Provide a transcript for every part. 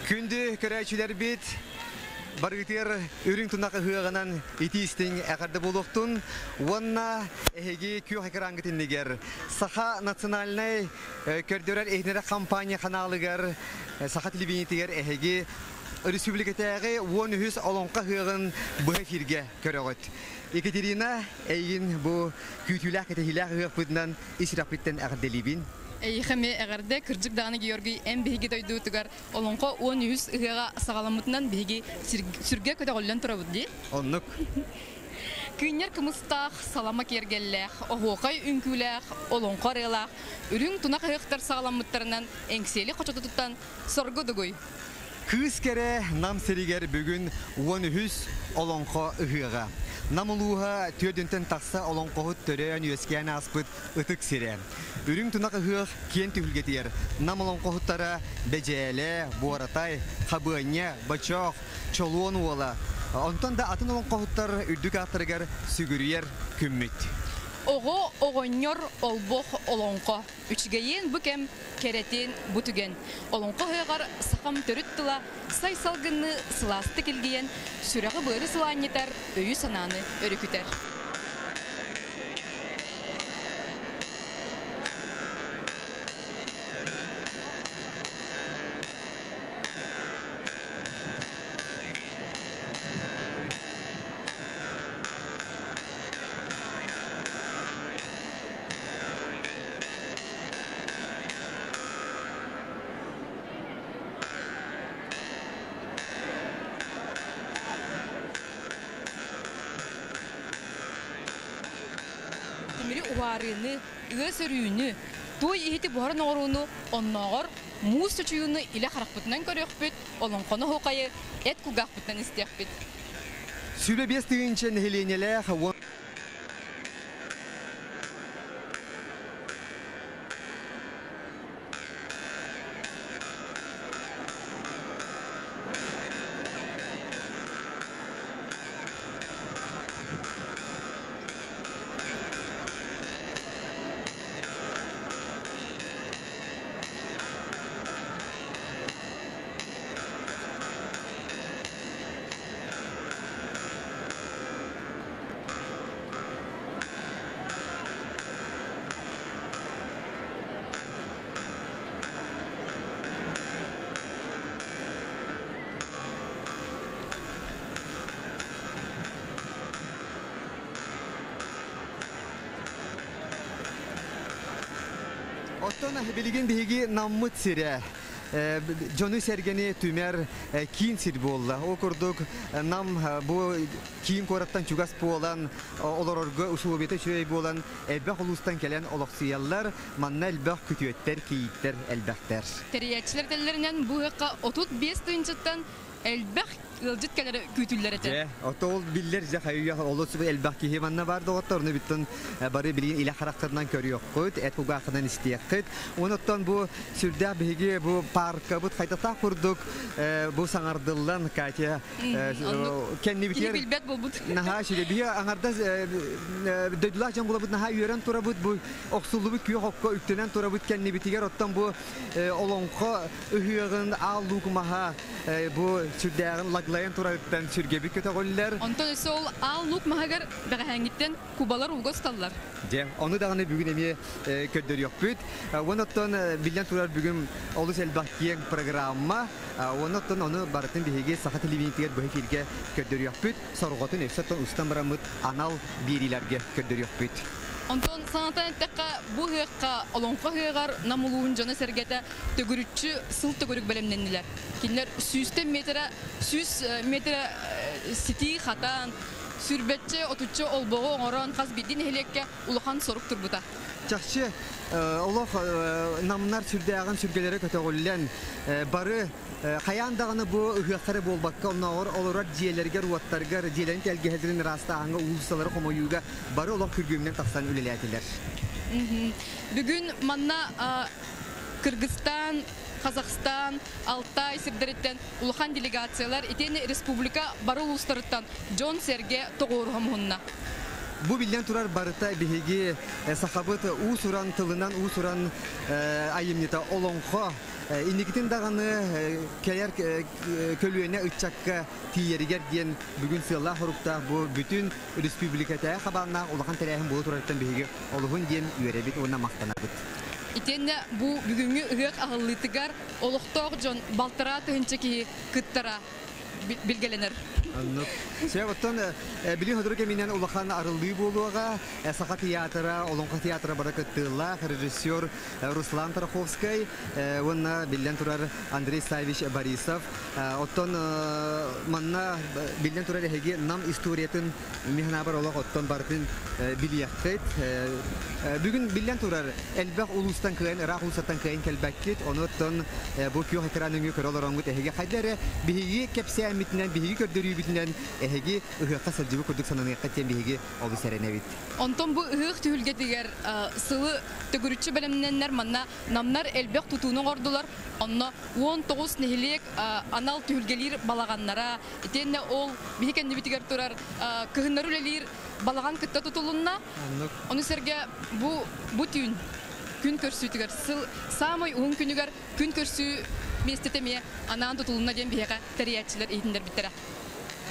Күндү көрөөччүлэрбит, барыгытыгар үрүҥ тунах ыһыаҕынан итии-истиҥ эҕэрдэ буолуохтун уонна эһиги күөх экраҥҥыт иннигэр Саха национальнай көрдөрөр иһитиннэрэр компания ханаалыгар Саха телевидениетигэр эһиги республикатааҕы 13 олоҥхо ыһыаҕын быһа эфиргэ көрөҕүт. Екатерина, эйигин бу күүтүүлээх кэтэһиилээх ыһыахпытынан ис сүрэхпиттэн эҕэрдэлиибин. Эйиэхэ эмиэ эҕэрдэ, кырдьык даҕаны Георгий, эн биһиги дойдубутугар Олоҥхо 13 ыһыаҕа саҕаламмытынан биһиги сүргэ көтөҕүллэн турабыт дии. Оннук. Кыынньар кымыстаах, салама киэргэллээх, оһуохай үҥкүүлээх, олоҥхо ырыалаах, үрүҥ тунах ыһыахтар саҕаламмыттарынан Эҥсиэли хочотутуттан соргу дугуй. Кыыс кэрэ Нам сиригэр бүгүн 13 олоҥхо ыһыаҕа. Нам улууһа түөрдүнтэн тахса олоҥхоһут төрөөн-үөскээн ааспыт ытык сирэ. Үрүҥ тунах ыһыах киэн түһүлгэтигэр Нам олоҥхоһуттара Бэдьээлэ, Буоратай, Хабыанньа, Бочоох, Чолуон уола, онтон да атын олоҥхоһуттар үрдүк ааттарыгар сүгүрүйэр күммүт. Оҕо оҕонньор олбох олоҥхо. Үчүгэйиэн бу кэм, кэрэтиэн бу түгэн. Олоҥхо ыһыаҕар сахам төрүт тыла сай салгынныы сылаастык илгийэн, сүрэҕи-быары сылаанньытар, өйү-санааны өрүкүтэр. Тимири уһаарыыны, ыас өрүүнү, туой иһити буһаран оҥорууну, оннооҕор муус чочуйууну илэ харахпытынан көрүөхпүт, олоҥхону оһуохайы эт кулгаахпытынан истиэхпит. 25 тыһыынча нэһилиэнньэлээх Оттон билигин биһиги Наммыт сирэ дьону-сэргэни түмэр киин сир буолла. Ол курдук Нам бу киин куораттан чугас буолан, олорорго усулуобуйата үчүгэй буолан, элбэх улуустан кэлэн олохсуйаллар. Манна элбэх күтүөттэр, кийииттэр элбэхтэр. Тэрийээччилэр этэллэринэн, бу ыһыахха 35 тыһыынчаттан элбэх ыалдьыт кэлэрэ күүтүллэр этэ. Дьэ, ото ол биллэр дьэ хайыйах олус элбэх киһи манна баар доҕоттор, ону бүттэн бары билигин илэ харахтарынан көрүөххүт, эт кулгааххынан истиэххит. Онуттан бу сүрдээх биһиги бу паркабыт хайдахтаах курдук бу саҥардыллан Катя кэннибитигэр киһи билбэт буолбут. Наһаа үчүгэй. Биһи аҥардас дойдулаах дьон булабыт наһаа үөрэн турабыт бу охсуллубут күөх окко үктэнэн турабыт кэннибитигэр оттон бу олоҥхо ыһыаҕын аал луук маһа бу сүрдээҕин лаглайан турарыттан сүргэбит көтөҕүллэр. Онтон өссө ол аал луук маһыгар бэҕэһээҥҥиттэн кубалар ууга усталлар. Дьэ, ону даҕаны бүгүн эмиэ көрдөрүөхпүт. Уонна оттон биллэн турар бүгүн олус элбэх киэҥ программа. Уонна оттон ону барытын биһиги саха телевидениетигэр быһа эфиргэ көрдөрүөхпүт. Сорҕотун өссө оттон устан бараммыт анал биэриилэргэ көрдөрүөхпүт. Онтон санатан эттэххэ, бу ыһыахха Олоҥхо ыһыаҕар Нам улууһун дьоно-сэргэтэ төгүрүччү сыл төгүрүк бэлэмнэннилэр. Кинилэр сүүстэн миэтэрэ, 100 миэтэрэ ситии хатан, сүүрбэччэ, отучча олбоҕу оҥорон хас биирдии нэһилиэккэ улахан сорук турбута. Чахчы, олох намнар сүрдээҕин сүргэлэрэ көтөҕүллэн, бары хайаан даҕаны бу ыһыахтары буолбакка, оннооҕор олорор дьиэлэригэр-уоттарыгар, дьиэлэрин тэлгэһэлэрин ыраастааһыҥҥа, уулуссалары хомуйууга бары олох күргүөмүнэн тахсан үлэлээтилэр. Бүгүн манна Кыргызстан, Казахстан, Алтай сирдэриттэн улахан делегациялар итиэннэ республика бары улуустарыттан дьон-сэргэ тоҕуоруһа муһунна. Бу биллэн турар барыта биһиги сахабыт уус-уран тылынан уус-уран айымньыта олоҥхо инникитин даҕаны кэлэр көлүөнэ ыччакка тиийэригэр диэн бүгүн сыаллаах-соруктаах бу бүтүн республикатааҕы хабааннаах улахан тэрээһин буола турарыттан биһиги олуһун диэн үөрэбит уонна махтанабыт. Итиэннэ бу бүгүҥҥү ыһыах аһыллыытыгар олохтоох дьон балтараа тыһыынча киһи кыттара билгэлэнэр. Оннук. Сөп, оттон билигин сотору кэминэн улахан арыллыы буолуоҕа. Саха театра, Олоҥхо театра бары кыттыылаах режиссер Руслан Тараховскай уонна биллэн турар Андрей Савич Борисов. Оттон манна биллэн турар эһиги Нам историятын механабар олох оттон барытын билиэххит. Бүгүн биллэн турар элбэх улуустан кыайан, ыраах улуустартан кыайан кэлбэккит. Ону оттон бу күөх экран өҥү көрө олороҥҥут эһиги хайда эрэ биһиги кэпсээммитинэн, биһиги көрдөрүүбүтүнэн эһиги ыһыахха сылдьыбыт курдук сананыаххыт диэн биһиги олус эрэнэбит. Онтон бу ыһыах түһүлгэтигэр сылы төгүрүччү бэлэмнэннэр манна намнар элбэх тутууну оҥордулар. Онно 19 нэһилиэк анал түһүлгэлиир балаҕаннара, итиэннэ ол биһи кэннибитигэр турар кыһыннары үлэлиир балаҕан кытта тутулунна. Ону сэргэ бу бу түүн күн көрсүүтүгэр сыл саамай уһун күнүгэр күн көрсүү миэстэтэ эмиэ анаан тутулунна диэн биһиэхэ тэрийээччилэр иһитиннэрбиттэрэ.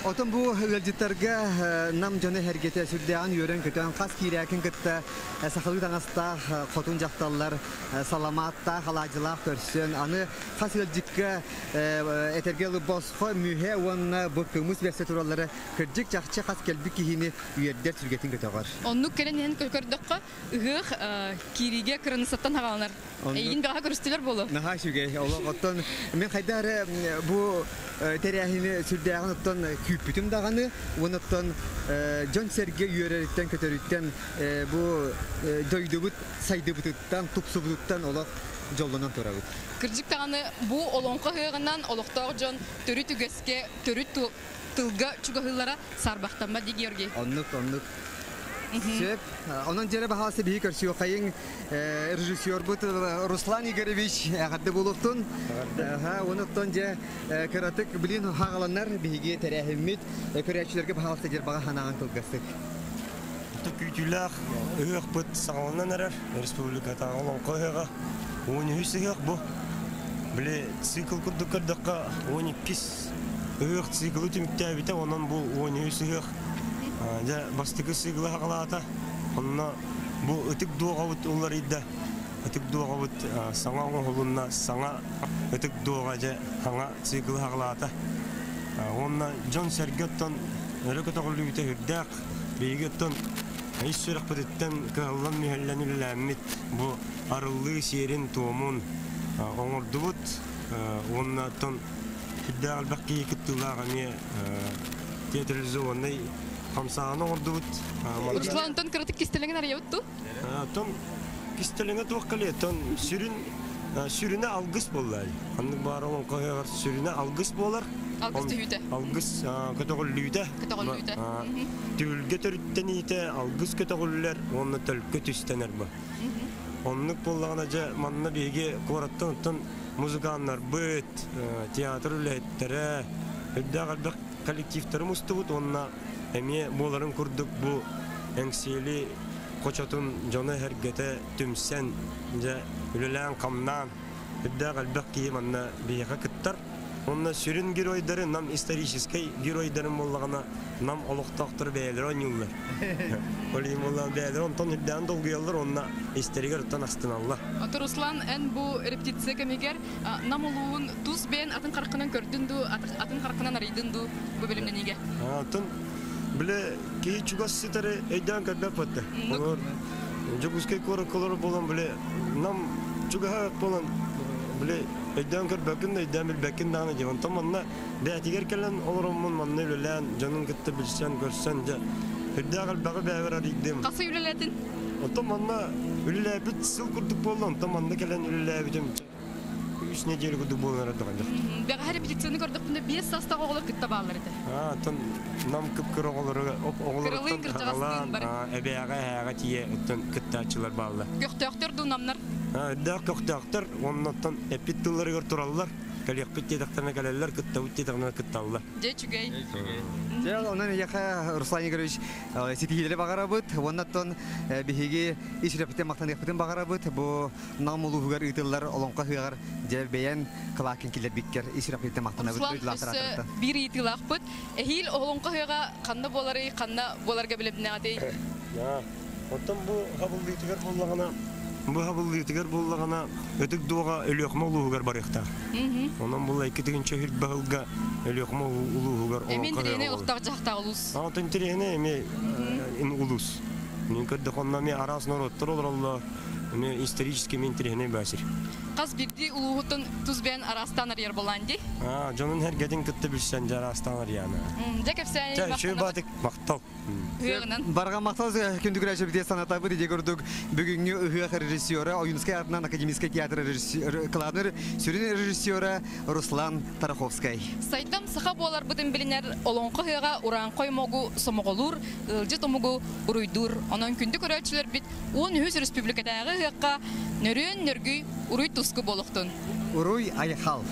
Отон бу ыалдьыттарга Нам дьоно эһэргэтэ сүрдээҕин үөрэн-көтөн хас киирээкин кытта сахалыы таҥастаах хотун дьахталлар саламааттаах алаадьылаах көрсөн аны хас ыалдьыкка этэргэ дылы босхо мүһэ уонна бу кымыс бэрсэ тураллара кырдьык чахчы хас кэлбит киһини үөрдэр сүргэтин көтөҕөр. Оннук кэлэн иһэн көрдөххө ыһыах киириигэ кыраныссаттан хаҕаланар. Эйигин бэҕэһээ көрүстүлэр буолуо. Наһаа үчүгэй. Олох оттон мин хайдах эрэ бу тэрээһини сүрдээҕин оттон күүппүтүм даҕаны уонна оттон дьон-сэргэ үөрэриттэн көтөрүттэн бу дойдубут сайдыбытыттан, тупсубутуттан олох дьоллонон турабыт. Кырдьык даҕаны бу олоҥхо ыһыаҕынан олохтоох дьон төрүт үгэскэ, төрүт тылга чугаһыыллара саарбахтаммат дии Георгий. Оннук, оннук. Сөп. Онон дьэрэ баһаалыста биһи көрсүөххэйиҥ режиссербут Руслан Игоревич эҕэрдэ буолуохтун. Онуттан дьэ кыратык билин хаҕаланар биһиги тэрээһиммит көрөөччүлэргэ баһаалыста дьэр баҕа санааҕын кылгастык. Күүтүүлээх ыһыахпыт саҕаланан эрэр республикатааҕы олоҥхо ыһыаҕа 13 ыһыах бу. Били цикл курдук көрдөххө 12 ыһыах циклы түмүктээбитэ, онон бу 13 ыһыах дьэ бастакы циклы хаҕалаата. Онно бу ытык дуоҕабыт уларыйда. Ытык дуоҕабыт саҥа оҥоһулунна, саҥа ытык дуоҕа дьэ саҥа циклы хаҕалаата. Уонна дьон-сэргэ оттон өрө көтөҕүллүбүтэ үрдээх. Биһиги оттон ис сүрэхпититтэн кыһаллан-мүһэллэн үлэлээммит бу арыллыы сиэрин-туомун оҥордубут. Уонна оттон сүрдээх элбэх киһи кыттыылаах эмиэ театрализованнай хамсааһын оҥордубут. Руслан, онтон кыратык кистэлэҥин арыйабыт дуу? Оттон кистэлэҥэ туох кэлиэ? Оттон сүрүн сүрүнэ алгыс буолла. Ханнык баар олоҥхо ыһыаҕар сүрүнэ алгыс буолар. Алгыс түһүүтэ. Алгыс көтөҕүллүүтэ. Көтөҕүллүүтэ. Түһүлгэ төрүттэниитэ алгыс көтөҕүллэр уонна төлкө түстэнэр бу. Оннук буоллаҕына дьэ манна биһиги куораттан оттон музыканнарбыт, театр үлэһиттэрэ, үрдээх элбэх коллективтары мустубут уонна эмиэ буоларын курдук бу Эҥсиэли хочотун дьоно-сэргэтэ түмсэн, дьэ үлэлээн-хамнаан үрдээх элбэх киһи манна биһиэхэ кыттар. Онно сүрүн геройдары Нам историческай геройдарын буоллаҕына Нам олохтоохторо бэйэлэрэ оонньууллар. Ол иһин буоллаҕына бэйэлэрэ онтон үрдээн долгуйаллар уонна истэригэр оттон астыналлар. Оттон Руслан, эн бу репетиция кэмигэр Нам улууһун тус бэйэн атын хараххынан көрдүн дуу, атын хараххынан арыйдын дуу бу бэлэмнэниигэ? Оттон бile киһи чугас сытары өйдөөн көрбөт буолта. Олор Дьокуускай куоракка олорор буолан бile Нам чугаһа буолан бile өйдөөн көрбөккүн да өйдөөн билбэккин даҕаны диэн. Онтон манна бэйэтигэр кэлэн олороммун манна үлэлээн дьонун кытта билсэн көрсөн дьэ үрдээх элбэҕи бэйэбэр арыйдым. Хас ый үлэлээтин? Онтон манна үлэлээбит сыл курдук буолла, онтон манна кэлэн үлэлээбитим үс неделя курдук буолан эрэ даҕаны. Бэҕэһээ репетицияны көрдөхпүнэ биэс саастаах оҕолор кытта бааллар этэ. Оттон нам кып-кыра оҕолору Кыралыын оҕолоруттан кырдьаҕастыын хагалаан бары. эбээҕэ эһээҕэ тиийэ оттон кыттааччылар бааллар. Көхтөөхтөр дуу намнар? Үрдээх көхтөөхтөр уонна оттон эппит тылларыгар тураллар. Кэлиэхпит диэтэхтэринэ кэлэллэр, кыттабыт диэтэхтэринэ кытталлар. Дьэ үчүгэй. Дьэ, онон эйиэхэ, Руслан Игоревич, ситиһиилэри баҕарабыт. Уонна оттон биһиги ис сүрэхпитин махтаныахпытын баҕарабыт. Бу Нам улууһугар ыытыллар Олоҥхо ыһыаҕар дьэ бэйэн кылааккын киллэрбиккэр ис сүрэхпититтэн махтанабыт. Руслан, өссө биир ыйытыылаахпыт. Эһиил Олоҥхо ыһыаҕа ханна буоларый, ханна буоларга бэлэмнээҕитий? Оттон бу хабыллыытыгар буоллаҕына, бу хабыллыытыгар буоллаҕына, Ытык Дуоҕа Өлүөхүмэ улууһугар барыахтаах. Онон була икки тыһыынча үрбэ сылга Өлүөхүмэ улууһугар Эмиэ интэриэһинэй олохтоох дьаһахтаах улуус. Онтон интэриэһинэй эмиэ улуус. Мин көрдөх онно эмиэ араас норуоттар олороллор. Эмиэ исторически эмиэ интэриэһинэй баасир. Хас биирдии улууһуттан тус бэйэн араастаан арыйар буолаан дии. Дьонун эргэтин кытта билсэн дьэ араастаан арыйаана. Дьэ кэпсээни Чэ, үчүгэй баатык махтал. Ыһыаҕынан. Барҕа махтал күндү көрөөччүбүтүгэр санатабыт ити курдук бүгүҥҥү ыһыах режиссера Ойуунскай аатынан академическай театр кылаабынай сүрүн режиссера Руслан Тараховскай. Сайдам саха буоларбытын билинэр олоҥхо ыһыаҕа урааҥхай омугу сомоҕолуур, ыалдьыт омугу уруйдуур. Онон күндү көрөөччүлэрбит 13 республикатааҕы ыһыахха нөрүөн нөргүй уруй туску буолуохтун. Уруй айхал!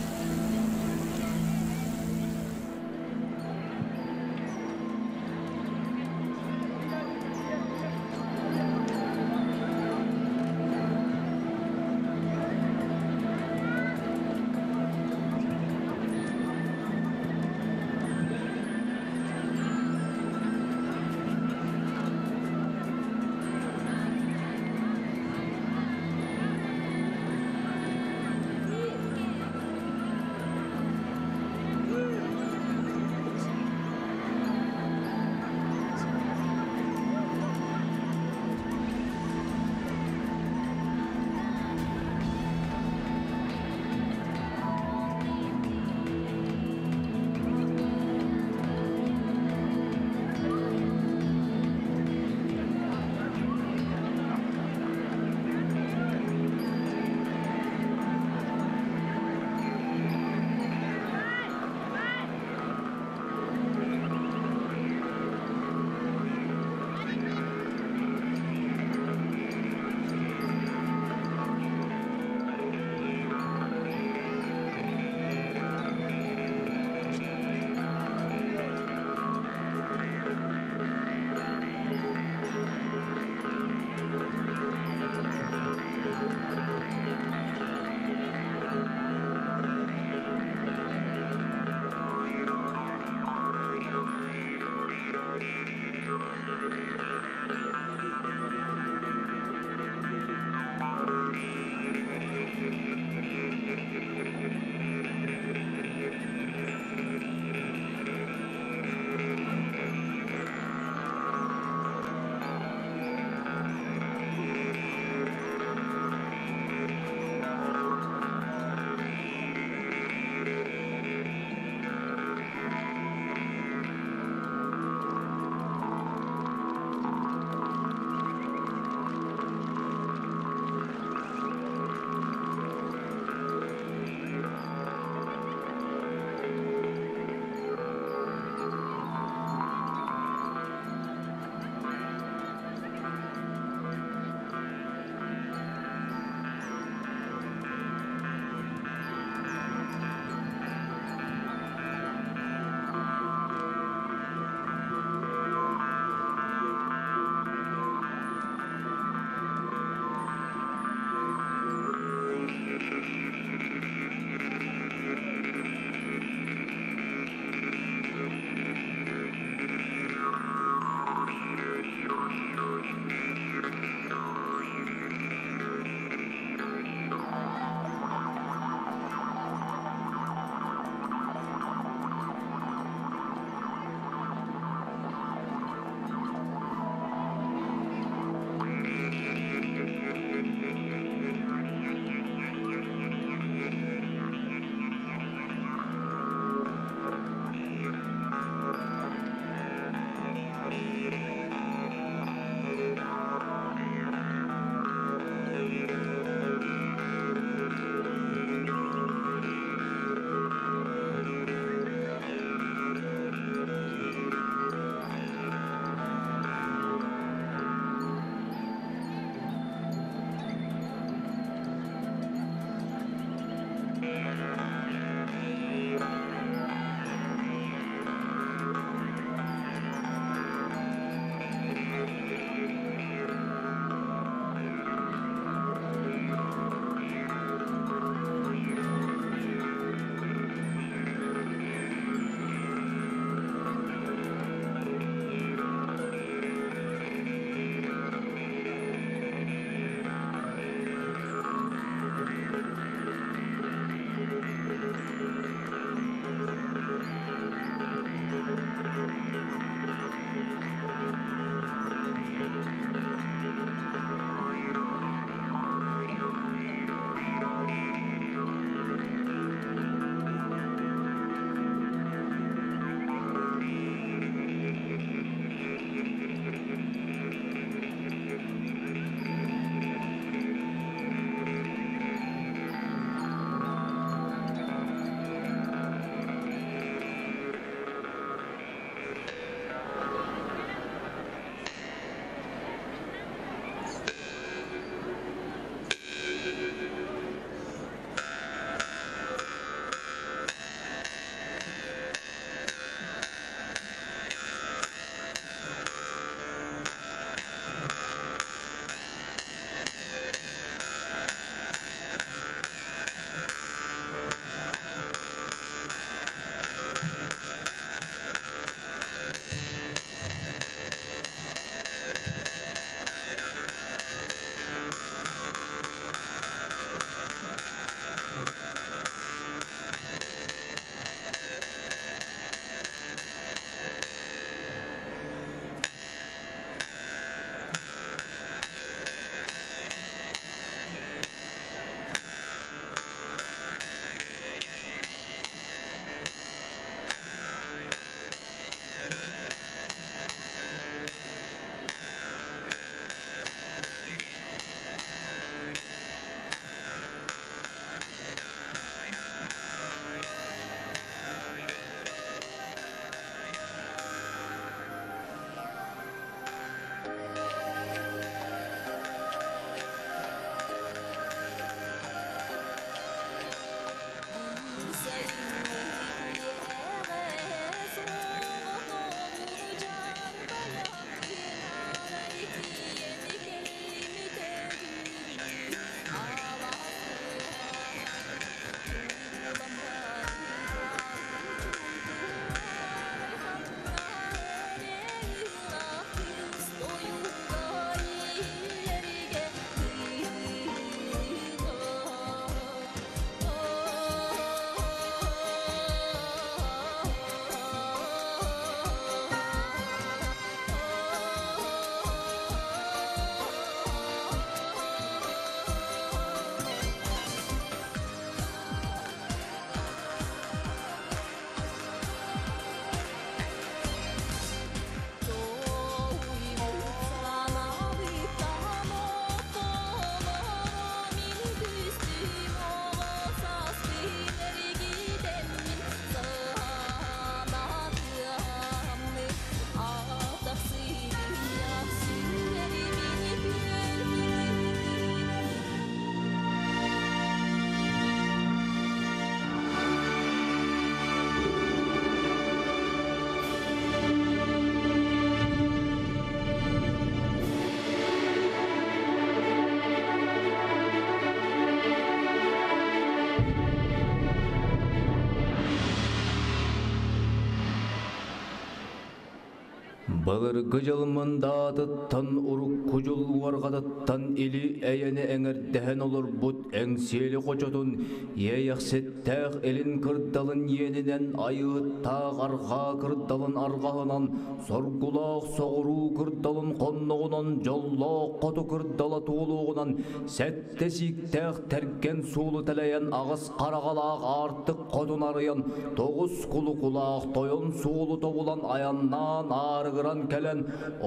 Былыргы дьыл мындаатыттан урукку дьыл уорҕатыттан или эйэни эҥэрдэһэн олорбут Эҥсиэли хочотун иэйэхситтээх илин кырдалын иэнинэн айыыттаах арҕаа кырдалын арҕаһынан соргулаах соҕуруу кырдалын хонноҕунан дьоллоох хоту кырдала туолуоҕунан сэттэ сииктээх тэргэн суолу тэлэйэн аҕыс хараҕалаах аартык хотун арыйан тоҕус кулукулаах тойон суолу тобулан айаннаан аарыгыран кэлэн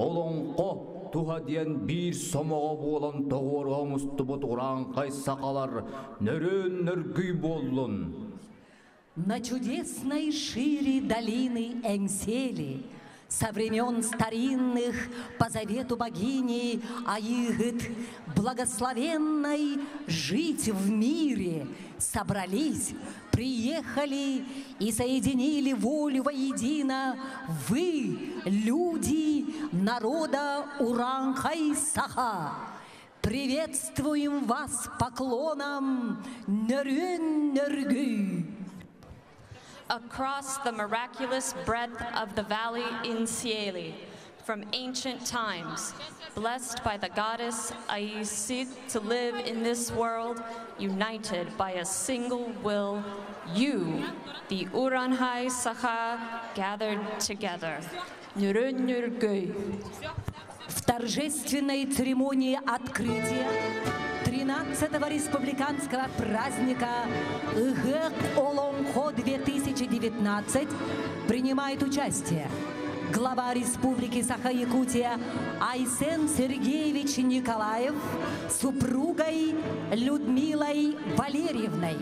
олоҥхо туһа диэн биир сомоҕо буолан тоҕуоруһа оҥостубут урааҥхай сахалар нөрүөн нөргүй буоллун. На чудесной шире долины Эҥсиэли со времен старинных по завету богини Айыгыт благословенной жить в мире собрались, приехали и соединили волю воедино вы, люди народа Уранхай-Саха. Приветствуем вас поклоном Нөрүөн-нөргүй. Across the miraculous breadth of the valley in Sieli, from ancient times, blessed by the goddess Aisit to live in this world, united by a single will, you, the Uranhai Sakha, gathered together. Nürün В торжественной церемонии открытия 13-го республиканского праздника Ыһыах Олоҥхо-2019 принимает участие глава Республики Саха-Якутия Айсен Сергеевич Николаев с супругой Людмилой Валерьевной.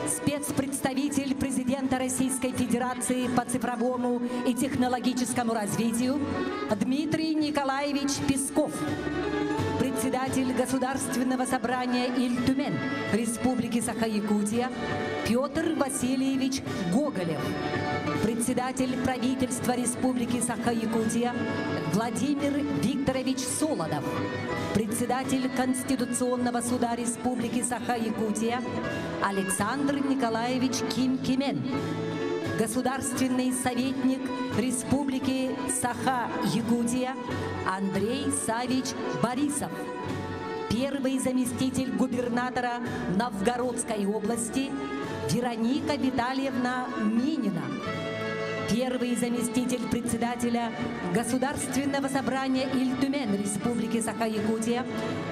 Спецпредставитель президента Российской Федерации по цифровому и технологическому развитию Дмитрий Николаевич Песков, председатель Государственного собрания Ил Түмэн Республики Саха-Якутия Петр Васильевич Гоголев, председатель правительства Республики Саха-Якутия Владимир Викторович Солодов, председатель Конституционного суда Республики Саха-Якутия Александр Николаевич Ким-Кимен, государственный советник Республики Саха-Якутия Андрей Савич Борисов, первый заместитель губернатора Новгородской области Вероника Витальевна Минина, первый заместитель председателя Государственного собрания Ил Түмэн Республики Саха-Якутия,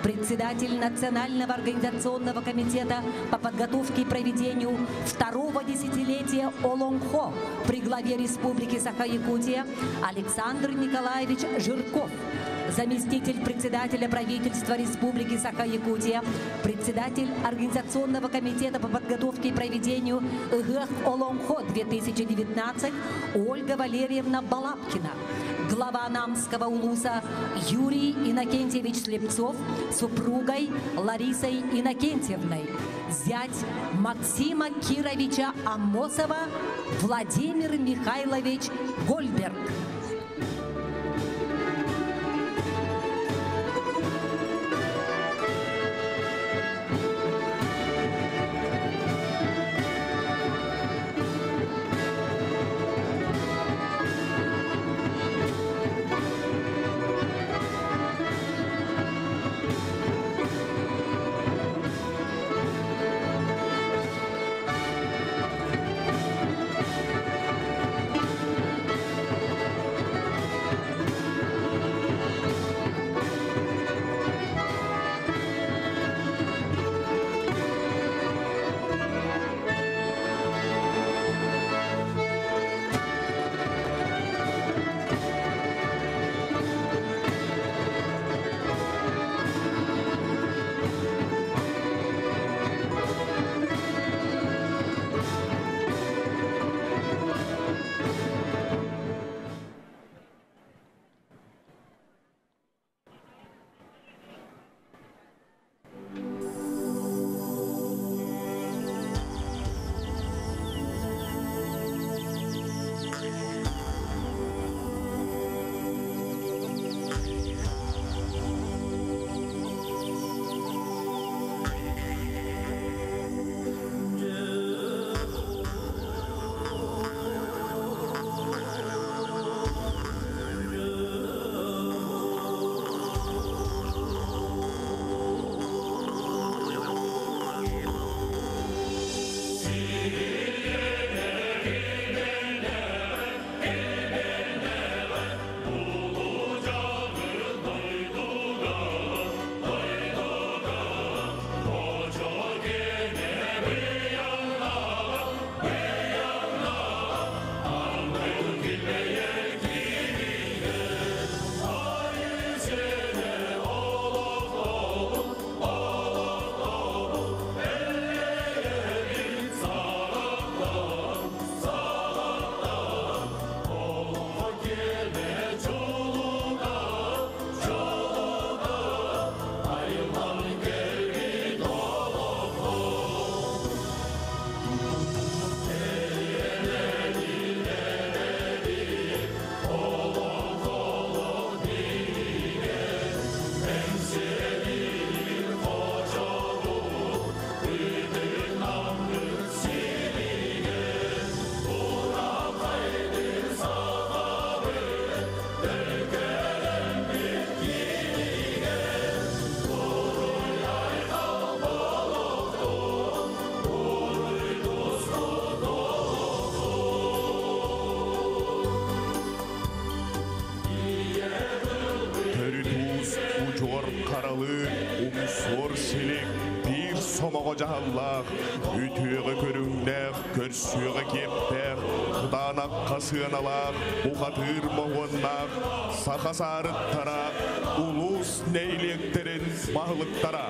председатель Национального организационного комитета по подготовке и проведению второго десятилетия Олоҥхо при главе Республики Саха-Якутия Александр Николаевич Жирков, заместитель председателя правительства Республики Саха-Якутия, председатель Организационного комитета по подготовке и проведению Ыһыах Олоҥхо-2019 Ольга Валерьевна Балабкина, глава Намского улуса Юрий Иннокентьевич Слепцов с супругой Ларисой Иннокентьевной, зять Максима Кировича Аммосова Владимир Михайлович Гольберг. Сахалыы умсуор силик биир сомоҕо дьаһаллаах, үтүөҕэ көрүҥнээх, көрсүөҕэ киэптээх, кытаанахха сыаналаах, бухатыыр моһуоннаах саха саарыттара, улуус нэһилиэктэрин баһылыктара.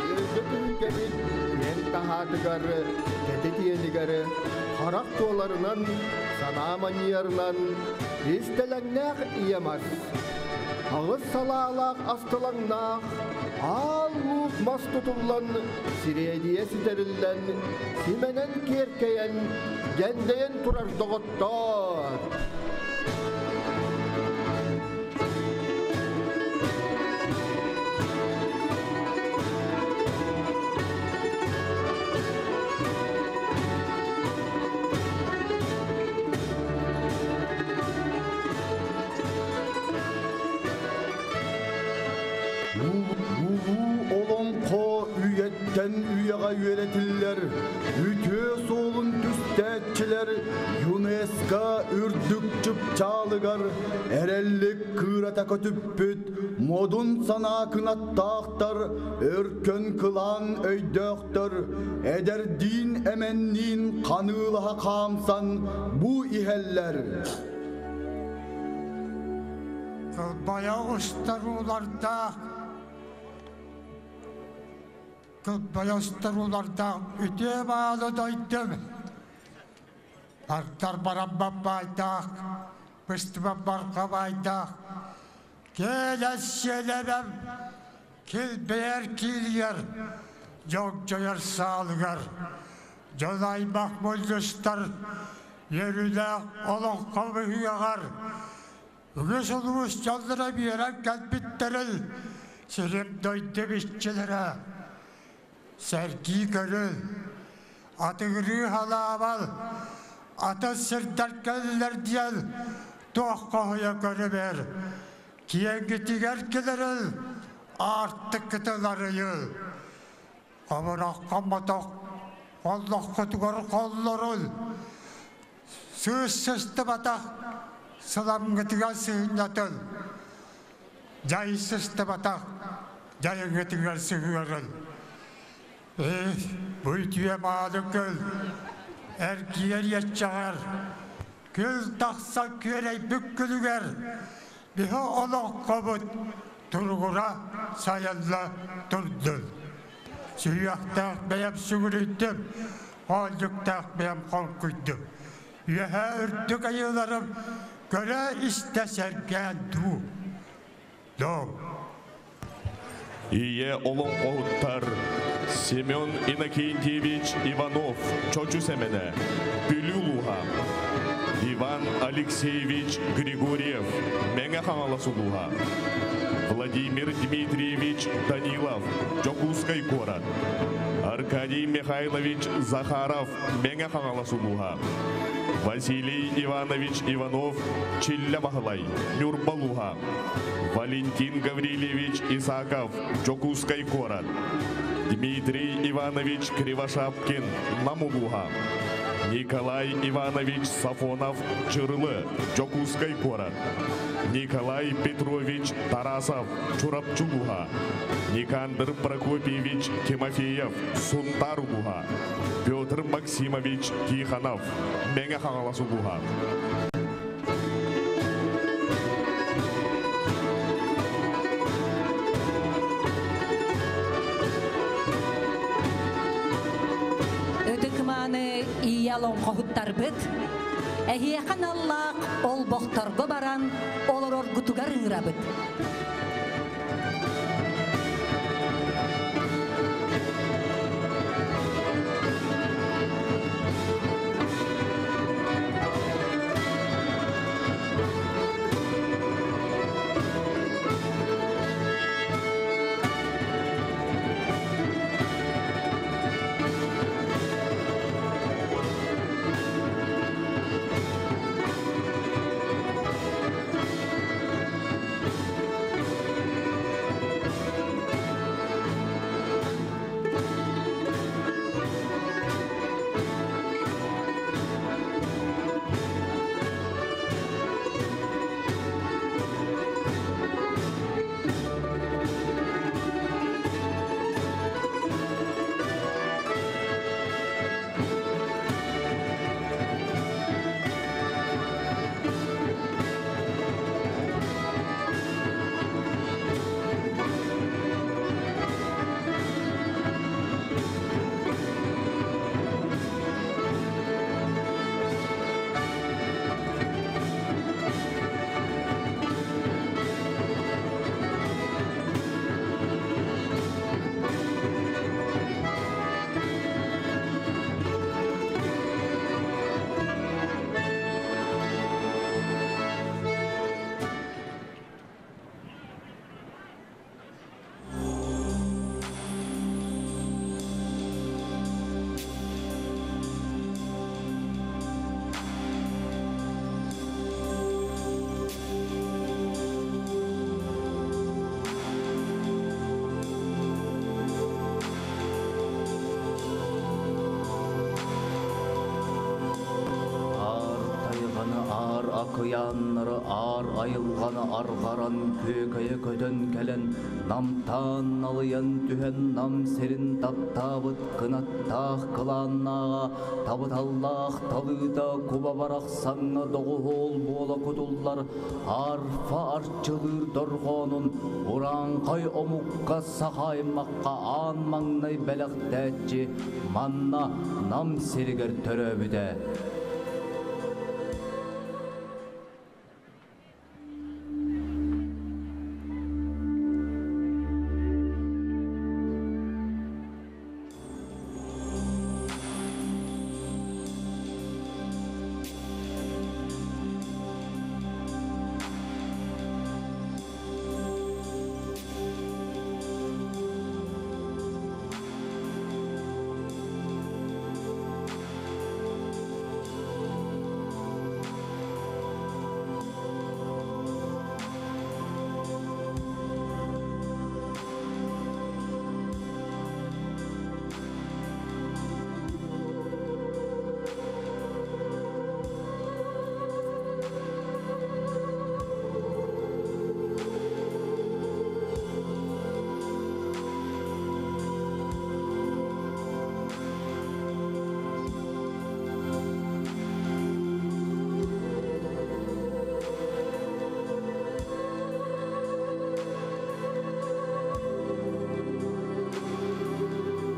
Үөргэ түһүлгэбит киэҥ таһаатыгар, кэтит иэнигэр харах туоларынан, санаа манньыйарынан истэлэҥнээх ийэ мас. Аҕыс салаалаах астылаҥнаах, аал луук мас тутуллан, сириэдийэ ситэриллэн, симэнэн киэркэйэн, дьэндэйэн турар доҕоттоор! Улуу олоҥхо үйэттэн үйэҕэ үөрэтиллэр үтүө суолун түстээччилэр ЮНЕСКО үрдүк чыпчаалыгар эрэллик кыырата көтүппүт модун санаа кынаттаахтар, өркөн кылаан өйдөөхтөр, эдэрдиин эмэнниин ханыылаһа хаамсан бу иһэллэр. Кылбайа устар уулардаах Кылбайа устар уулардаах үтүө маалы дойдум Бардар бараммат баайдаах, быстыбат барҕа баайдаах Кэлэ сиэлэбэм килбэйэр киилийэр дьогдьойор саалыгар Дьон аймах мунньустар үөрүүлээх олоҥхо быһыаҕар Үгүс улуус дьонноро биэрэн кэлбиттэрин сирим дойду биччилэрэ сэргии көрүн, атыҥырыы халаабал, атын сирдэр кэллэр диэн туох хоһуйа көрүмэр, киэҥҥитигэр кэлэрин аартыккытын арыйын. Хомурахха мотох, оллоххутугар холлорун, сыыс сыстыбатах сыламҥытыгар сыһынньатын, дьай сыстыбатах дьайыҥҥытыгар сыһыарын. Ээ, бу үтүө мааны көл, эргийэр иэччэҕэр, күл тахсан күөрэйбит күлүгэр, биһи олоҥхобут туругура сайылла турдун. Сүһүөхтээх бэйэм сүгүрүйдүм, хоолдьуктаах бэйэм хоҥкуйдум. Үөһээ үрдүк айыыларым көрө-истэ сэргээн дуу. Дом. Ийэ олоҥхоһуттар Семен Иннокентьевич Иванов, Чочу Сэмэнэ, Бүлүү улууһа, Иван Алексеевич Григорьев, Мэҥэ Хаҥалас улууһа. Владимир Дмитриевич Данилов, Дьокуускай куорат. Аркадий Михайлович Захаров, Мэҥэ Хаҥалас улууһа. Василий Иванович Иванов, Чиллэ Баһылай, Ньурба улууһа. Валентин Гаврильевич Исаков, Дьокуускай куорат. Дмитрий Иванович Кривошапкин, Нам улууһа. Николай Иванович Сафонов, Чырылы, Дьокуускай куорат. Николай Петрович Тарасов, Чурапчы улууһа. Никандр Прокопьевич Тимофеев, Сунтаар улууһа. Петр Максимович Тихонов, Мэҥэ Хаҥалас улууһа. Ытык-мааны ийэ олоҥхоһуттарбыт, эһиэхэ аналлаах олбохторго баран олороргутугар ыҥырабыт. Аар тайҕаны, аар акыйааннары, аар айылҕаны арҕаран күөкэйэ көтөн кэлэн, намтаан налыйан түһэн нам сирин таптаабыт кынаттаах кылааннааҕа, табыталлаах талыыта куба барахсаҥҥа доҕуһуол буола кутуллар арфа арчылыыр дорҕоонун урааҥхай омукка саха аймахха аан маҥнай бэлэхтээччи манна Нам сиригэр төрөөбүтэ.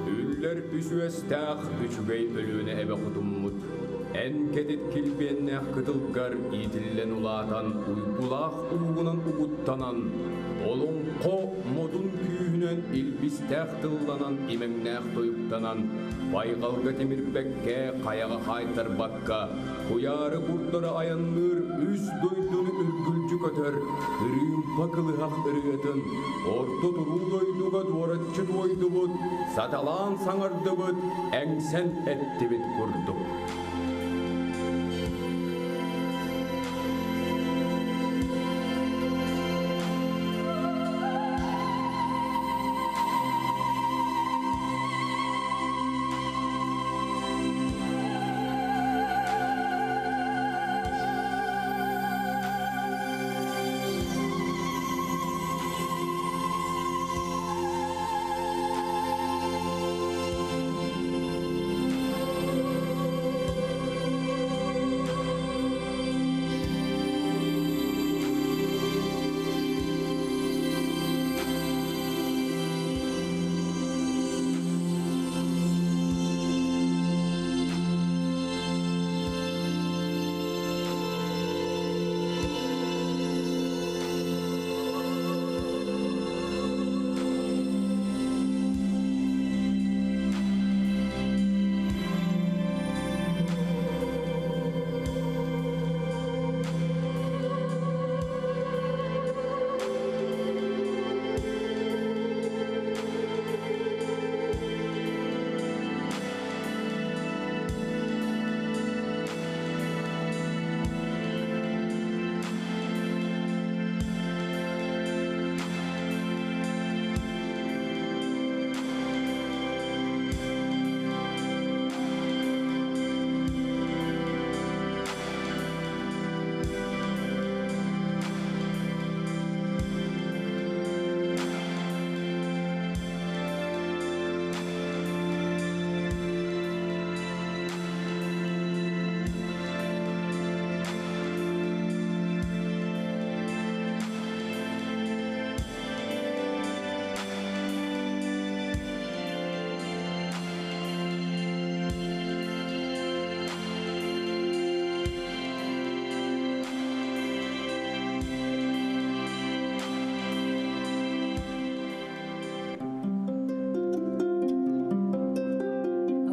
Үллэр үс үөстээх үчүгэй Өлүөнэ эбэ хотуммут. Эн кэтит килбиэннээх кытылгар иитиллэн улаатан уйгулаах уугунан угуттанан, олоҥхо модун күүһүнэн илбистээх тылланан имэҥнээх тойуктанан, байҕалга тимирбэккэ, хайаҕа хаайтарбакка, куйаары курдары айанныыр үс дойдуну үргүлдьү көтөр кырыымпа кылыһах ырыатын орто туруу дойдуга дуораччы туойдубут, саталаан саҥардыбыт, эҥсэн эттибит курдук.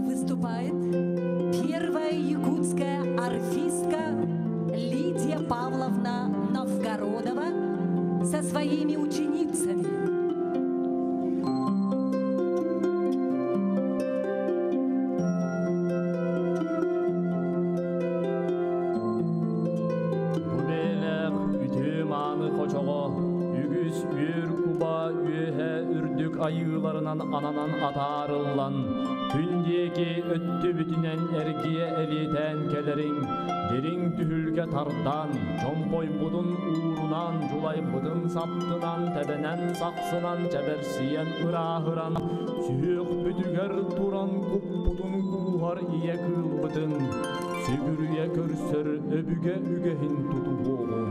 Выступает первая якутская арфистка Лидия Павловна Новгородова со своими ученицами. Бу бээлээх үтүө-мааны хочоҕо үгүс үөр куба үөһэ үрдүк айыыларынан ананан атаарыллан, күн диэки өттүбүтүнэн эргийэ элиэтээн кэлэриҥ, дириҥ түһүлгэ тардан, чомпойбутун уурунан, дьулайбытын саптынан, тэбэнэн сахсынан чэбэрсийэн ырааһыран, сүһүөхпүтүгэр туран куппутун кууһар ийэ кыылбытын, сүгүрүйэ көрсөр өбүгэ үгэһин тутуһуоҕуҥ.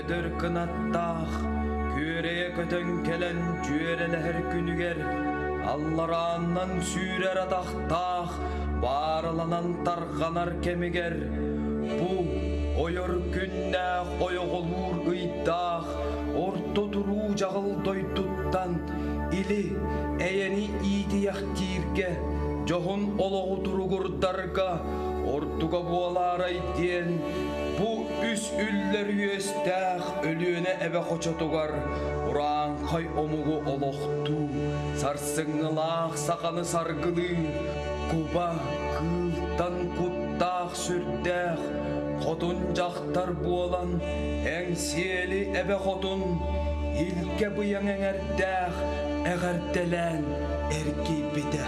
Көтөр кынаттаах, күөрэйэ көтөн кэлэн дьүөрэлэһэр күнүгэр, алларааннан сүүрэр атахтаах, баараланан тарҕанар кэмигэр, бу ойор күннээх ойоҕолуур ыйдаах орто туруу дьаҕыл дойдуттан или эйэни иитийэхтииргэ, дьоһун олоҕу туругурдарга ордуга буолаарай диэн бу үс үллэр үөстээх Өлүөнэ эбэ хочотугар урааҥхай омугу олохтуу, сарсыҥҥылаах саханы саргылыы, куба кыылтан куттаах сүрдээх хотун дьахтар буолан Эҥсиэли эбэ хотун илгэ быйаҥ эҥэрдээх эҕэрдэлээн эргийбитэ.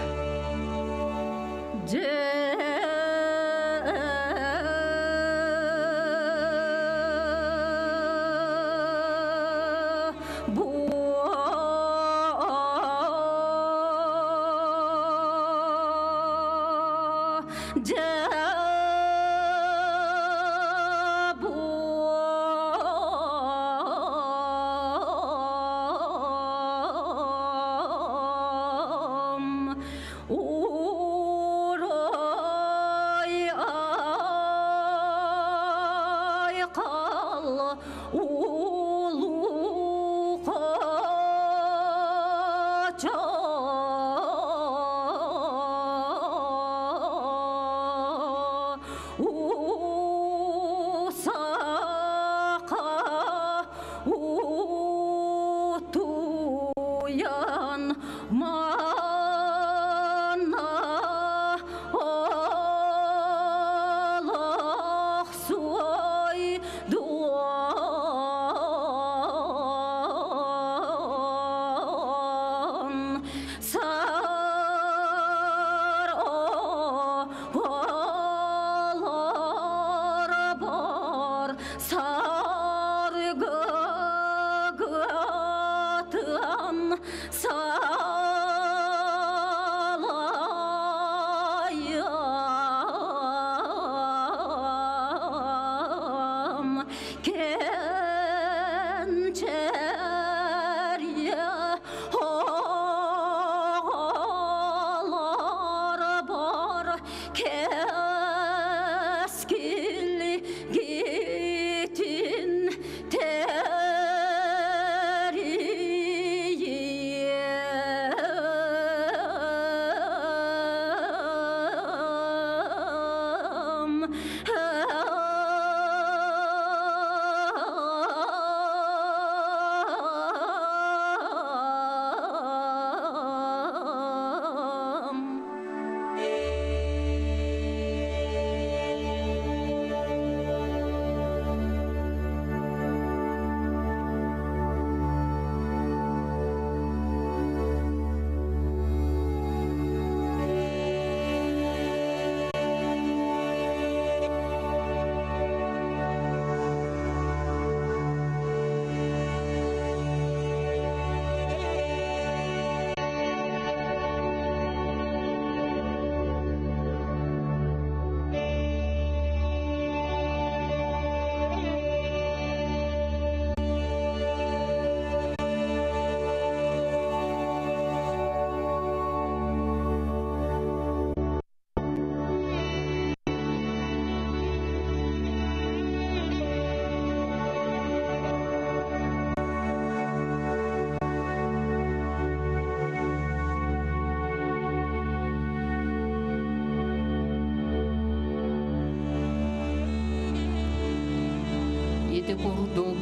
Ити курдук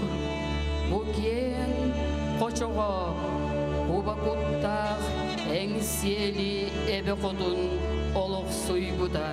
бу киэҥ хочоҕо куба куттаах Эҥсиэли эбэ хотун олохсуйбута.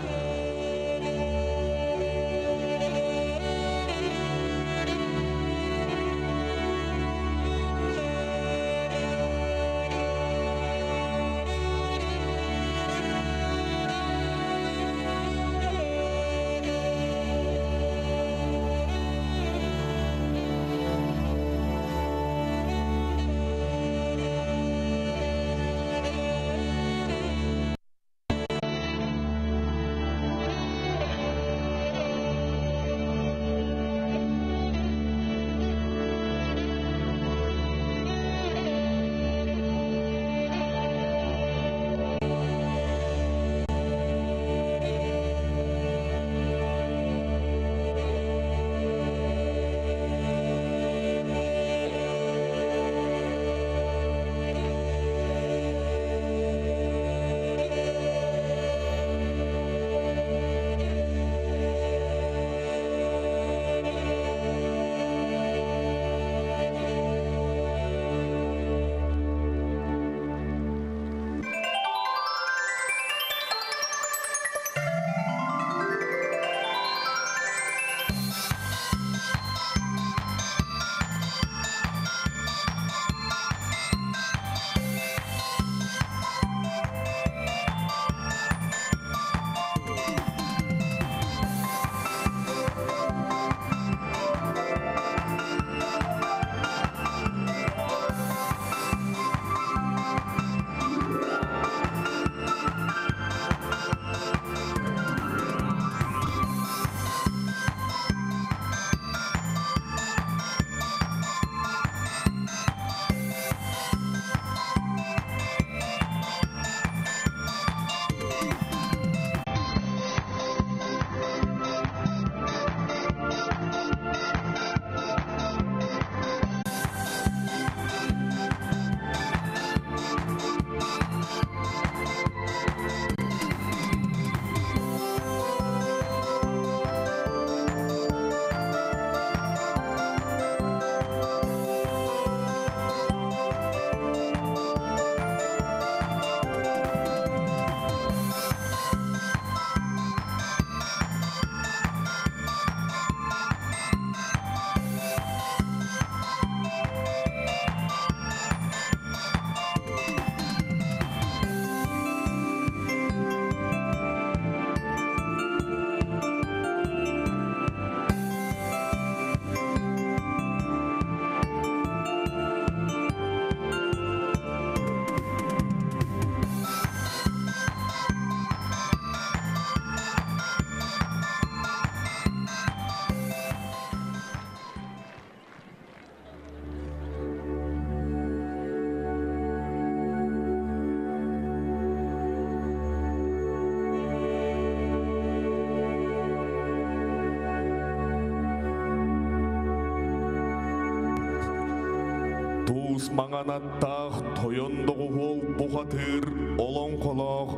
Туус маҥан аттаах тойон доҕуһуол бухатыыр олоҥхолоох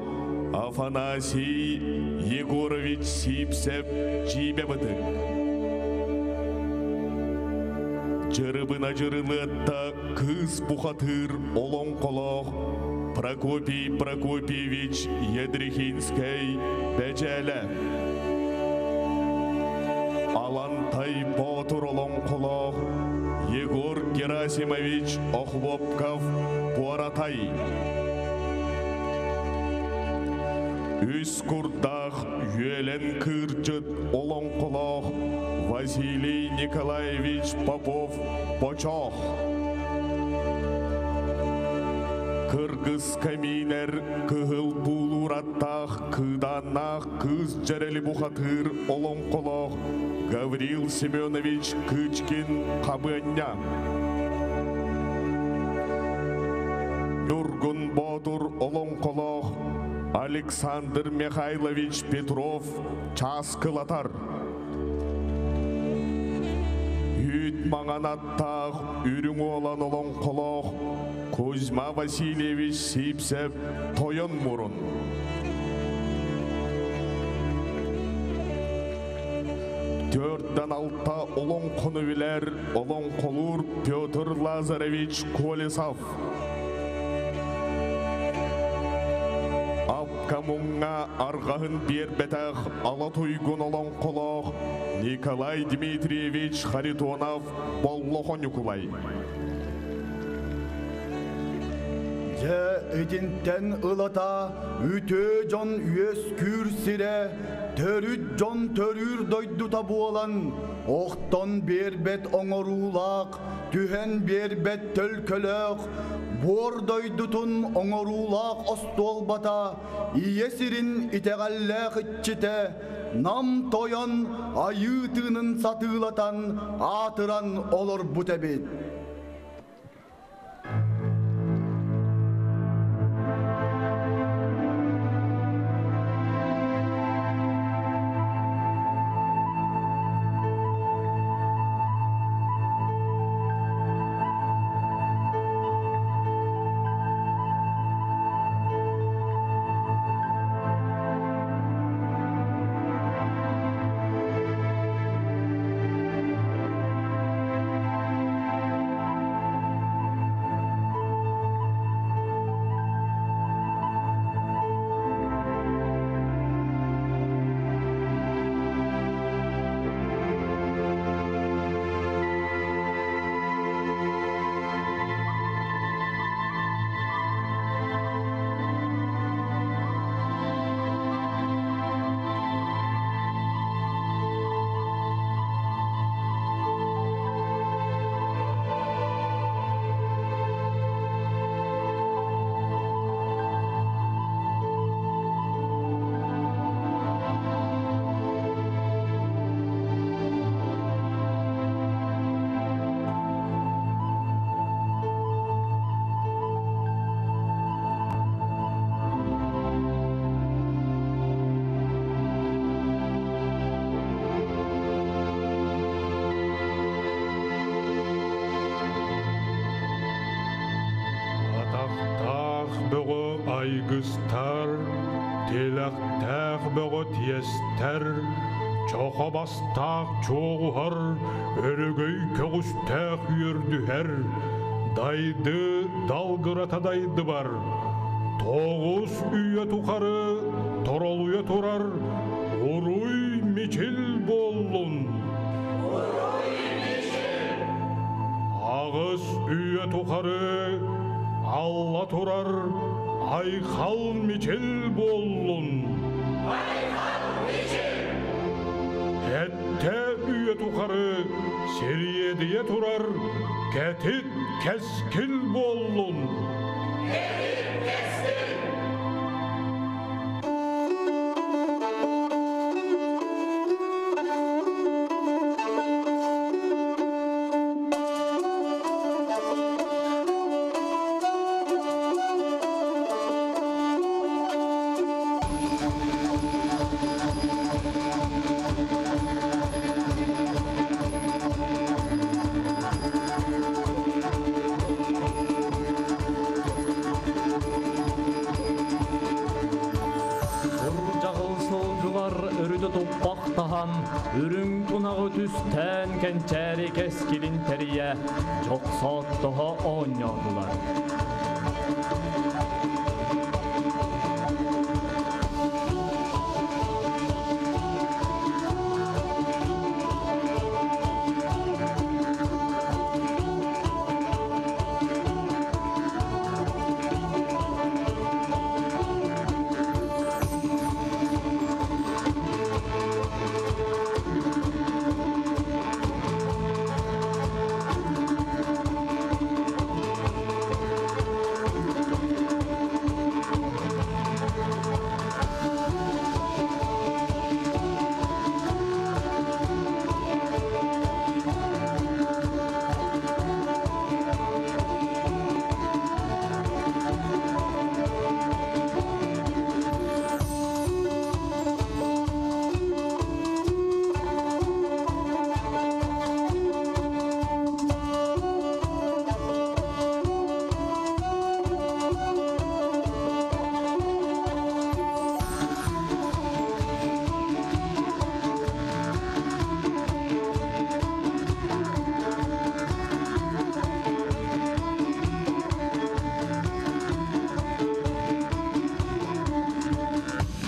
Афанасий Егорович Сиипсэп Дьиибэ Бытык. Дьырыбына Дьырылыатта кыыс бухатыыр олоҥхолоох Прокопий Прокопьевич Ядрихинскэй Бэдьээлэ. Алантай Боотур олоҥхолоох Егор Герасимович Охлопков Буоратай. Үс курдаах үөлэн кыырдьыт олоҥхолоох Василий Николаевич Попов Бочоох. Кыргыска миинэр кыһыл буулуур аттаах кыыдааннаах кыыс дьэрэли бухатыыр олоҥхолоох Гаврил Семенович Кычкин Хабыанньа. Ньургун Боотур олоҥхолоох Александр Михайлович Петров Чааскылатар. Үүт маҥан аттаах үрүҥ уолан олоҥхолоох Кузьма Васильевич Сиипсэп Тойон Мурун. Төрдөн алта олоҥхону билэр олоҥхолуур Петр Лазаревич Колесов. Апкамуҥҥа арҕаһын биэрбэтэх ала туйгун олоҥхолоох Николай Дмитриевич Харитонов Боллохо Ньукулай. Дьэ, итинтэн ылата үтүө дьон үөскүүр сирэ, төрүт дьон төрүүр дойдута буолан, охтон биэрбэт оҥоруулаах, түһэн биэрбэт төлкөлөөх, буор дойдутун оҥоруулаах остуолбата, ийэ сирин итэҕэллээх иччитэ, Нам тойон айыы тыынын сатыылатан аатыран олорбут эбит. Атахтаах бөҕө айгыстар, тилэхтээх бөҕө тиэстэр, чохо бастаах чуоҕуһар, өрөгөй көҕүстээх үөрдүһэр, дайды далгырата дайдыбар, тоҕус үйэ тухары торолуйа турар уруй мичил буоллун! Аҕыс үйэ тухары алла турар айхал мичил буоллун! Сэттэ үйэ тухары сириэдийэ турар кэтит кэскил буоллун! Атастаһан, үрүҥ тунаҕы түстээн кэнчээри кэскилин тэрийэ, дьохсооттоһо оонньоотулар.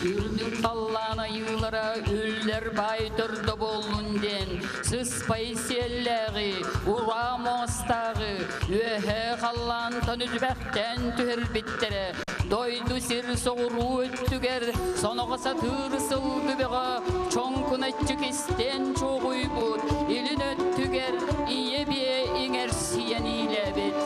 Үрдүк таллаан айыылара үллэр баай төрдө буоллун диэн сыспай сиэллээҕи, ураа муостааҕы үөһээ халлаантан үтүбэхтээн түһэрбиттэрэ. Дойду сир соҕуруу өттүгэр соноҕо сатыыр сылгы бөҕө чоҥкуначчы кистээн чуоҕуйбут, илин өттүгэр ийэ биэ иҥэрсийэн иилээбит.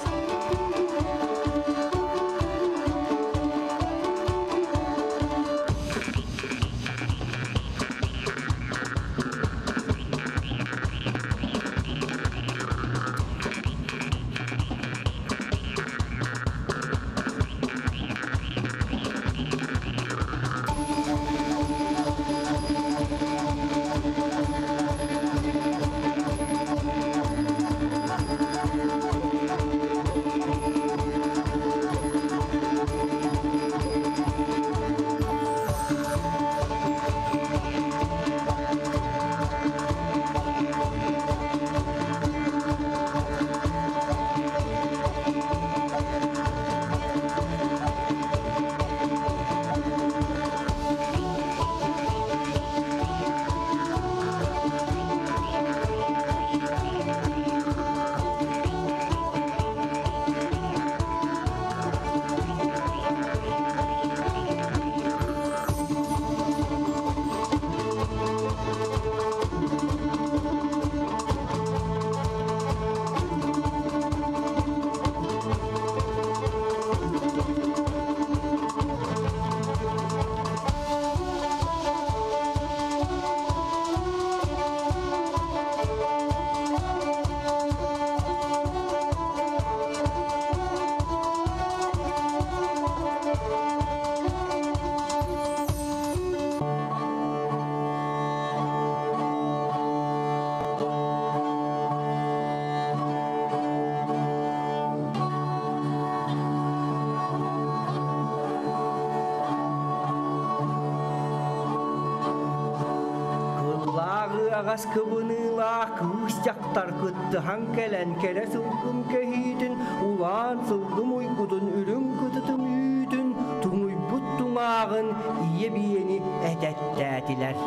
Кыллааҕы аҕас кыбыныылаах кыыс дьахтар кыттыһан кэлэн кэрэ сылгым кэһиитин, улаан сылгым уйгутун, үрүҥ кытытым үүтүн, туҥуйбут туҥааҕын ийэ биэни этэттээтилэр.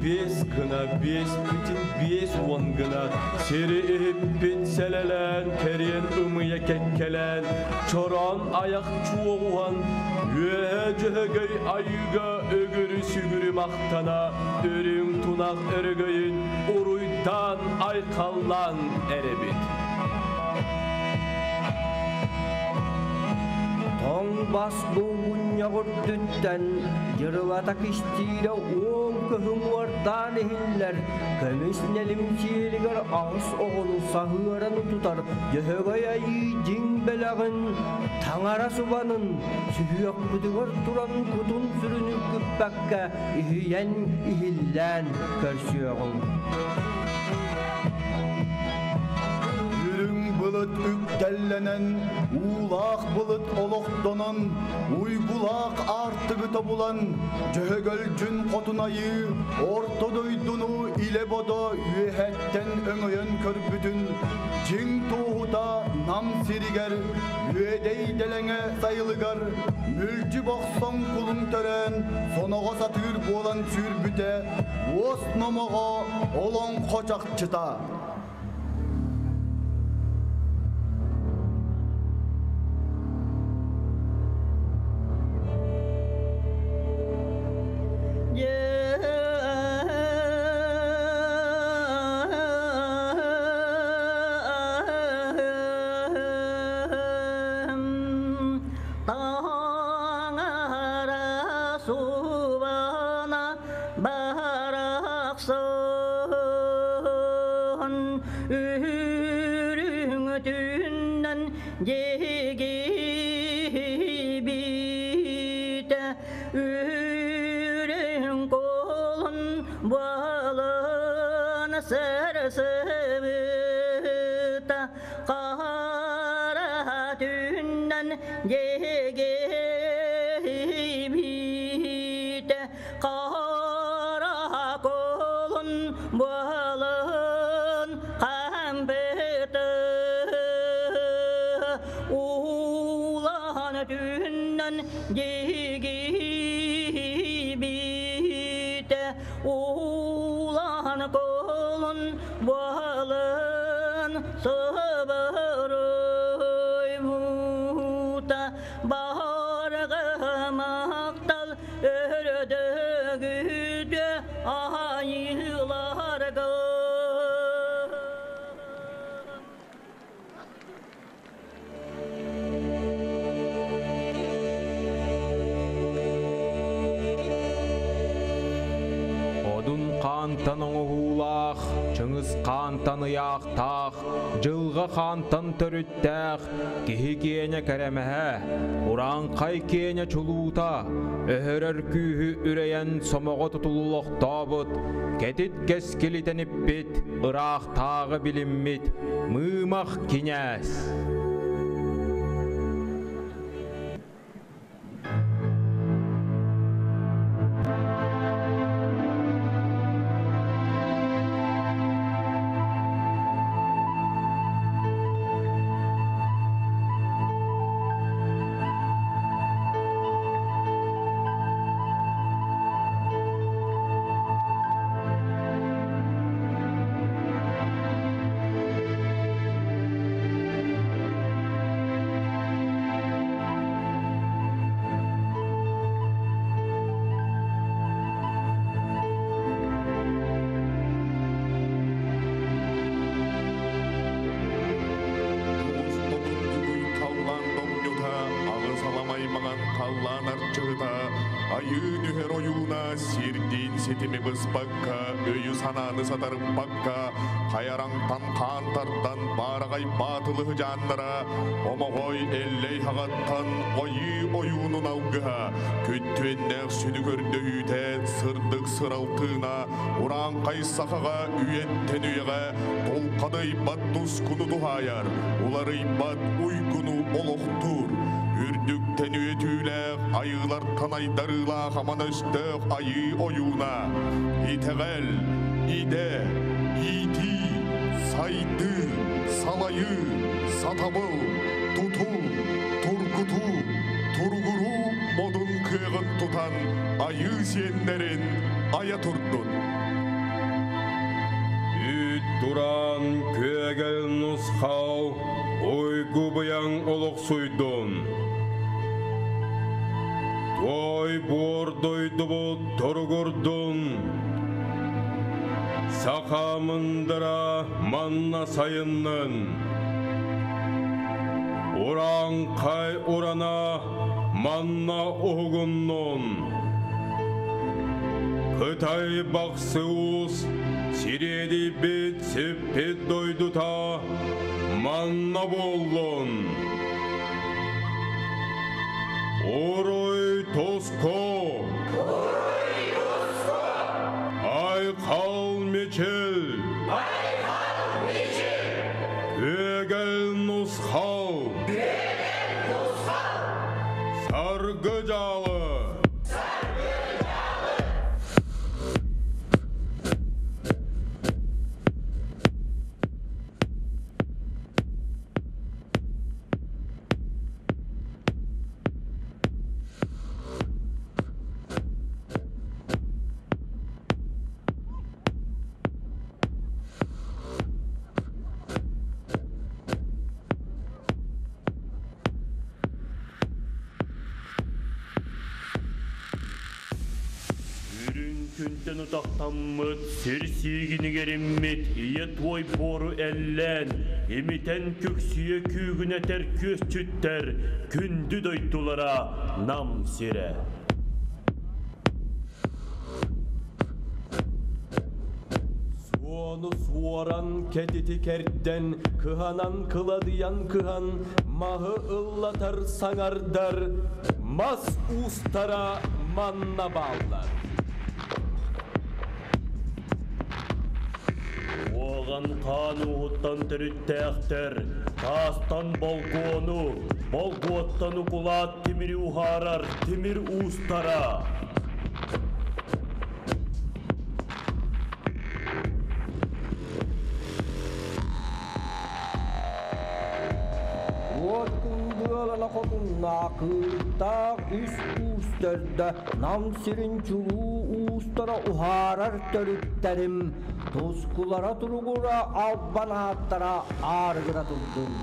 5 гына, 5,50 гына, сири иһиппит сэлэлээн, кэриэн ымыйа кэккэлээн, чороон айах чуоҕуһан, үөһэ дьөһөгөй айыыга өгүрү сүгүрү махтана, үрүҥ тунах өрөгөйүн уруйдаан айхаллаан эрэбит. Тоҥ бас булгунньах үрдүттэн дьырылата кистиирэ уон көһүҥ уордаан иһиллэр, көмүс нэлим сиэлигэр аҕыс оҕону саһыаран тутар Дьөһөгөй айыы дьиҥ бэлэҕин, таҥара субанын, сүһүөхпүтүгэр туран кутун сүрүн үргүппэккэ иһийэн иһиллээн көрсүөҕүҥ. Үрүҥ былыт үктэллэнэн, уулаах былыт олохтонон, уйгулаах аартыгы тобулан, Дьөһөгөлдьүн хотун айыы орто дойдуну илэ-бодо үөһэттэн өҥөйөн көрбүтүн, дьиҥ туоһута Нам сиригэр, Үөдэй дэлэҥэ сайылыгар, мүлдьү бохсон кулун төрөөн, соноҕо сатыыр буолан сүүрбүтэ, уос номоҕо олоҥхо чахчыта. Таҥара субана барахсан үрүҥ түннэн дьигибит үрүҥ колун буолан сырсыбыта хара түннэн дьигибит хара колун буолан хампыты улахан түннэн дьигибит улахан колун буолан сыбырыйбыта баарга мактал өрөдөгүдө айыыларга. Одун хаантан оҥоһуулаах, Чыҥыс хаантан ыйаахтаах, Дьылҕа хаантан төрүттээх, киһи киэнэ кэрэмэһэ, урааҥхай киэнэ чулуута, өһөрөр күүһү үрэйэн сомоҕо тутуллохтообут, кэтит кэскилитэн иппит, ыраахтааҕы билиммит, мыымах кинээс. Тулус тобун бүгүн халлаан домньута, аҕыс аламай маҥан халлаан арчыһыта, айыы нүһэр ойууна сирдиин ситими быспакка, өйү-санааны сатарыппакка, хайараҥтан хаан тардан баараҕай баатылы сыдьааннара, омоҕой Эллэй хаҕаттан ойыы ойуунун алгыһа, күттүөннээх сүнү көрдөһүүтэ, сырдык сыралтыына, урааҥхай сахаҕа үйэттэн үйэҕэ толхадыйбат тускуну туһаайар, уларыйбат уйгуну олохтуур. Үрдүктэн үөтүүлээх, айыылартан айдарыылаах аман өстөөх айыы ойууна, итэҕэл, идэ, иитии, сайдыы, салайыы, сатабыл, тутул, тургутуу, туругуруу модун кыаҕын тутан айыы сиэннэрин айа турдун. Кэтит тураан күөгэл нусхал уйгу быйаҥ олохсуйдун. Той буор дойдубут торугурдун. Саха мындыра манна сайыннын. Урааҥхай урана манна уһугуннун. Кытай бахсы уус сириэдийбит сиппит дойдута манна буоллун. Уруй туску! Айхал мичил! Күөгэл нусхал! Саргы жалы! Үрүҥ күнтэн утахтаммыт, сир сиигинигериммит, ийэ туой буору эллээн, имитэн күксүйэ күүгүнэтэр күөсчүттэр, күндү дойдулара Нам сирэ. Суону суоран, кэтити кэрдэн, кыһанан кыладыйан кыһан, маһы ыллатар саҥардар, мас уустара манна бааллар. Уоҕан хаан ууһуттан төрүттээхтэр, таастан болгуону, болгуоттан укулаат тимири уһаарар тимир уустара. Уот кындыалана хотуннаах кыырыктаах үс уус төрдө Нам сирин чулуу уустара уһаарар төрүттэрим тускулара туругура албан ааттара аарыгыра турдун.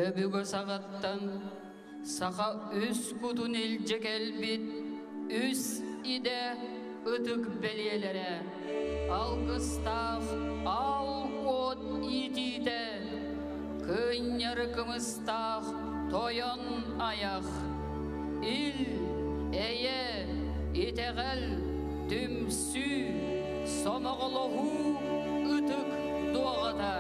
Өбүгэ саҕаттан саха үс кутун илдьэ кэлбит үс идэ ытык бэлиэлэрэ алгыстаах аал уот иитиитэ, кыынньары кымыстаах тойон айах, ил, эйэ, итэҕэл, түмсүү, сомоҕолоһуу ытык дуоҕата.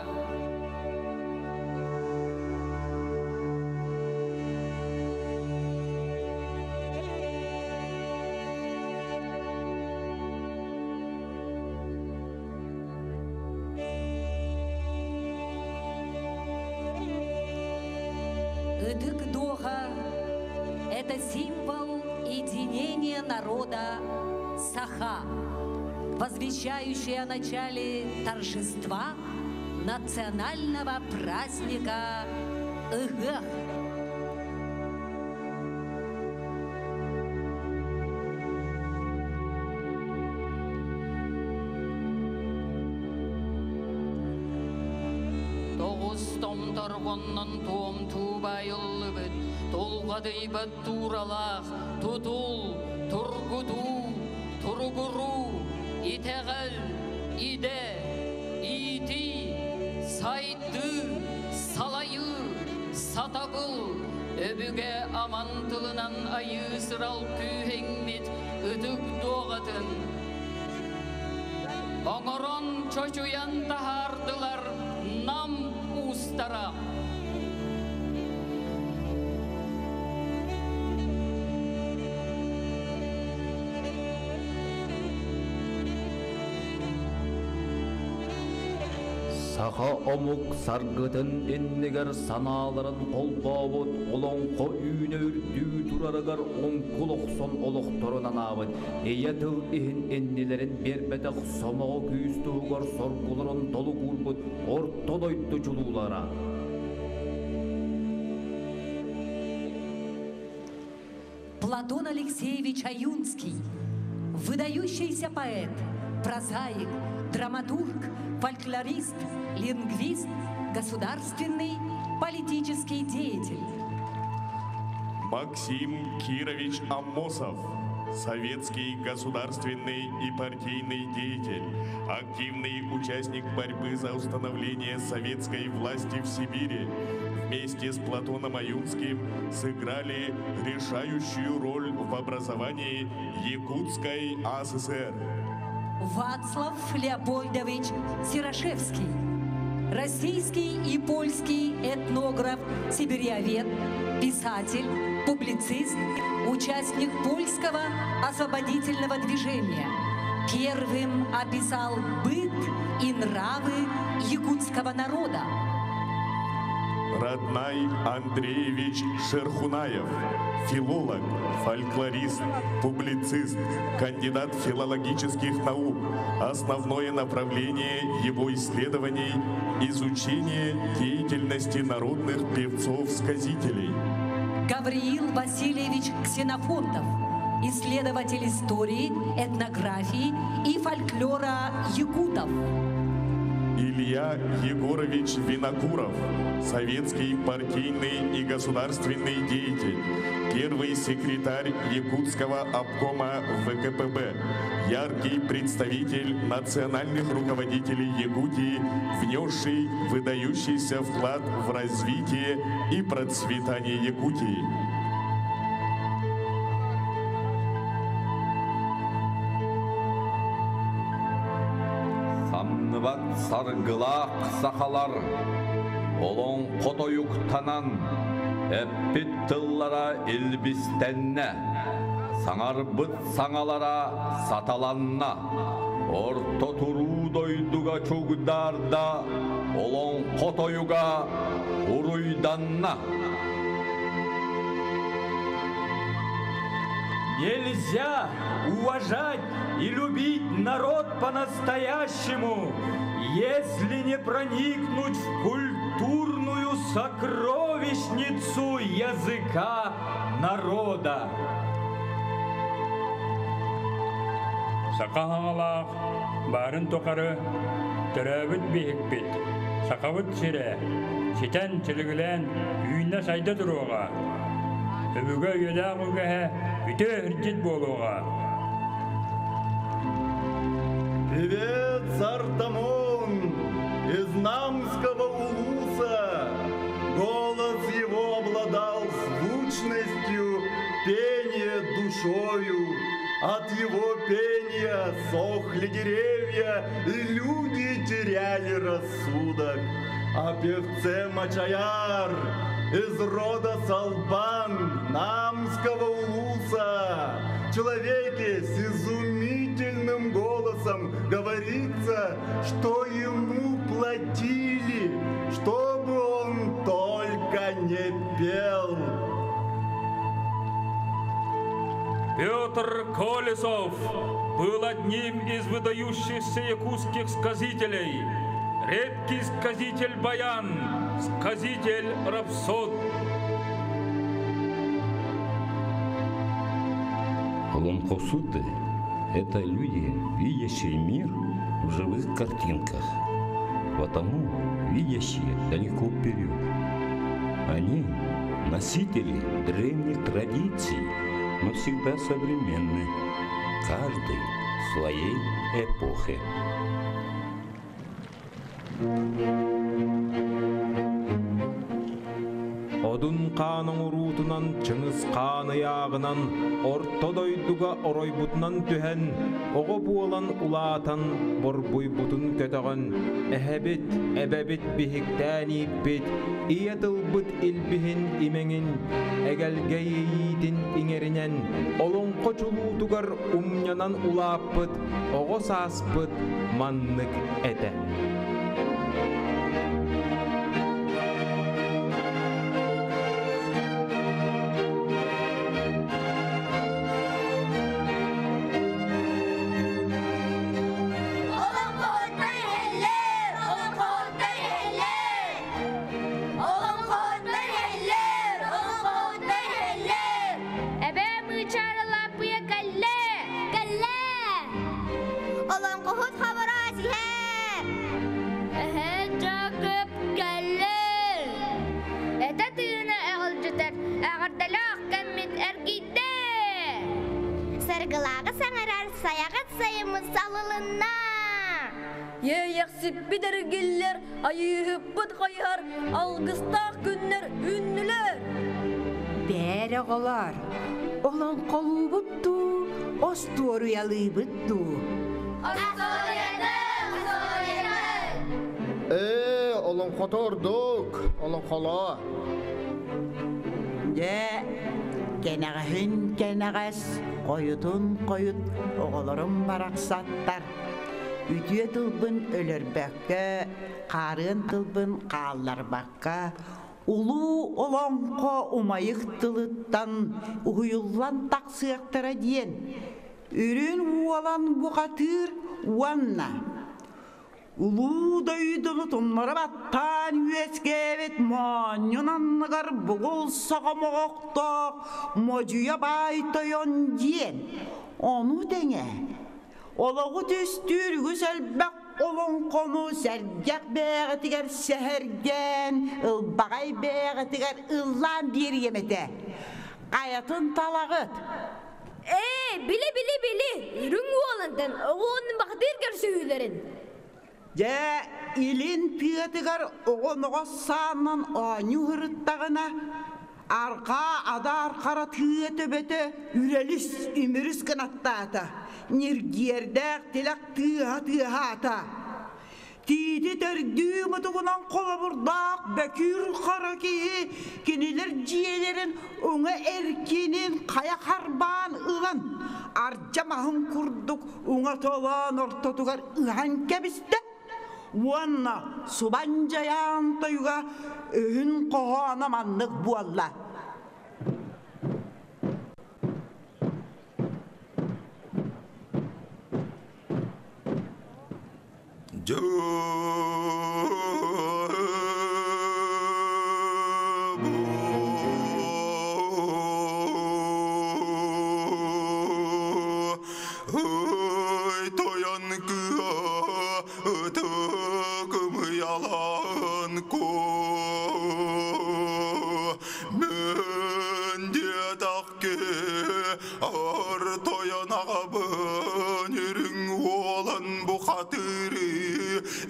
Ытык Дуоха – это символ единения народа Саха, возвещающий о начале торжества национального праздника Ыһыах. Тоҕус томторҕоннон туомтуу баайыллыбыт, тулҕадыйбат тууралаах, тутул, тургутуу, туругуруу, итэҕэл, идэ, иитии, сайдыы, салайыы, сатабыл, өбүгэ аман тылынан айыы сырал күүһэҥмит ытык дуоҕатын оҥорон чочуйан таһаардылар Нам уустара. Саха омук саргытын иннигэр санааларын холбообут олоҥхо үүнэ үрдүү турарыгар оҥкул охсон олохторун анаабыт ийэ тыл иһин иннилэрин биэрбэтэх сомоҕо күүс туһугар соргуларын толук уурбут орто дойду чулуулара. Платон Алексеевич Аюнский, выдающийся поэт, прозаик, драматург, фольклорист, лингвист, государственный, политический деятель. Максим Кирович Аммосов, советский государственный и партийный деятель, активный участник борьбы за установление советской власти в Сибири, вместе с Платоном Аюнским сыграли решающую роль в образовании Якутской АССР. Вацлав Леопольдович Серошевский, российский и польский этнограф, сибирявед, писатель, публицист, участник польского освободительного движения. Первым описал быт и нравы якутского народа. Роднай Андреевич Шерхунаев, филолог, фольклорист, публицист, кандидат филологических наук. Основное направление его исследований – изучение деятельности народных певцов-сказителей. Гавриил Васильевич Ксенофонтов, исследователь истории, этнографии и фольклора якутов. Илья Егорович Винокуров, советский партийный и государственный деятель, первый секретарь Якутского обкома ВКПБ, яркий представитель национальных руководителей Якутии, внесший выдающийся вклад в развитие и процветание Якутии. Самныбат саргылаах сахалар, олоҥхо тойуктанан, эппит тыллара илбистэннэ, саҥарбыт саҥалара саталанна, орто туруу дойдуга чугдаарда, олоҥхо тойуга уруйданна. Нельзя уважать и любить народ по-настоящему, если не проникнуть в культурную сокровищницу языка народа. Саха саҥалаах баарын тухары төрөөбүт биһикпит, Сахабыт сирэ, ситэн чилигилээн үүнэ сайда туруоҕа. Өбүгэ үйэлээх үгэһэ үтүө сирдьит буолуоҕа. Певец Артамон из Намского улуса. Голос его обладал звучностью пения душою. От его пения сохли деревья, и люди теряли рассудок. А певце Мачаяр из рода Салбан Намского улуса, человеке с изумительным голосом, говорится, что ему платили, чтобы он только не пел. Петр Колесов был одним из выдающихся якутских сказителей. Редкий сказитель баян, сказитель рапсод. Олонхосуты – это люди, видящие мир в живых картинках, потому видящие далеко вперед. Они – носители древних традиций, но всегда современны, каждый в своей эпохе. Одун хаан оҥоруутунан, Чыҥыс хаан ыйааҕынан, Орто дойдуга оройбутунан түһэн, оҕо буолан улаатан, борбуйбутун көтөҕөн, эһэбит, эбэбит биһиктээн ииппит, ийэ тылбыт илбиһин имэҥин, эгэлгэ иэйиитин иҥэринэн, олоҥхо чулуутугар умньанан улааппыт оҕо сааспыт маннык этэ. Олоҥхоһут хабараас иһэр! Эһэ Дьаакып кэллэ! Этэ тыына эҕилдьитэр, эҕэрдэлээх кэммит эргийдэ! Саргылааҕы саҥарар сайаҕас сайыммыт салылынна! Иэйэхсиппит эргиллэр, айыыһыппыт хайыһар, алгыстаах күннэр үүннүлэр! Бээр оҕолоор, олоҥхолуубут дуу, остуоруйалыыбыт дуу? Ээ, олоҥхото ордук, олоҥхолоо. Дьэ, кэнэҕэһин кэнэҕэс, хойутун хойут оҕолорум барахсаттар. Үтүө тылбын өлөрбөккө, хаарыан тылбын хаалларбакка, улуу олоҥхо умайык тылыттан уһуйуллан тахсыахтара диэн Үрүн Уолан бухатыыр уонна Улуу дойдуну тумнара баттаан үөскээбит моонньун анныгар бугул саҕа моҕохтоох Модьуйа баай тойон диэн ону тэҥэ олоҕу түстүүр үгүс элбэх олоҥхону сэргэх бэйэҕитигэр сэһэргээн, ылбаҕай бэйэҕитигэр ыллаан биэриэм этэ. Хайатын талаҕыт? Ээ, били-били-били, үрүҥ уолантан оҕуонун бахатыыр көрсүһүүлэрин. Дьэ, илин тыатыгар оҕо-оҕо саанан оонньуу сырыттаҕына, арҕаа адаар хара тыа төбөтө үрэлис үмүрүс гынаттаата, ньиргиэрдээх тилэх тыаһа тыаһаата. Тиити төрдүү мутугунан холобурдаах бөкүүр хара киһи кинилэр дьиэлэрин уҥа эркинин хайа харбаан ылан, ардьа маһын курдук уҥа толоон ортотугар ыһан кэбистэ уонна субан дьайаан тойуга өһүн хоһооно маннык буолла. Тойон кыа ытык мыялан ко. Аҕабын үрүҥ уолан бухатыыры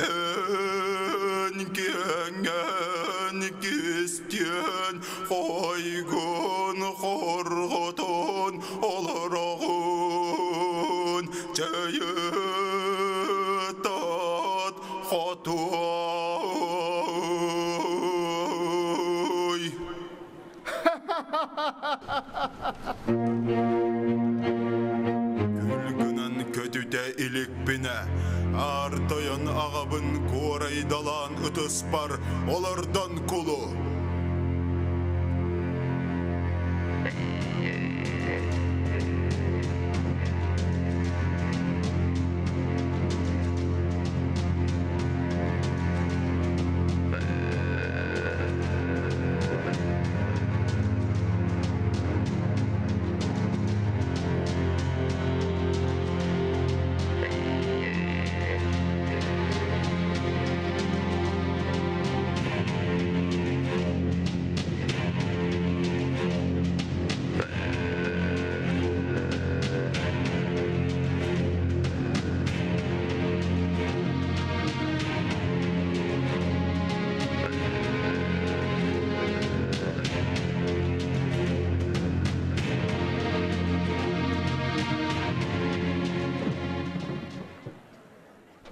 эн киэҥҥэн кистиэн хойгун хорҕотон олороҕун чайытат хотуой. Күл гынан көтүтэ иликпинэ, аар тойон аҕабын куорайдалаан ытыспар олордон кулу.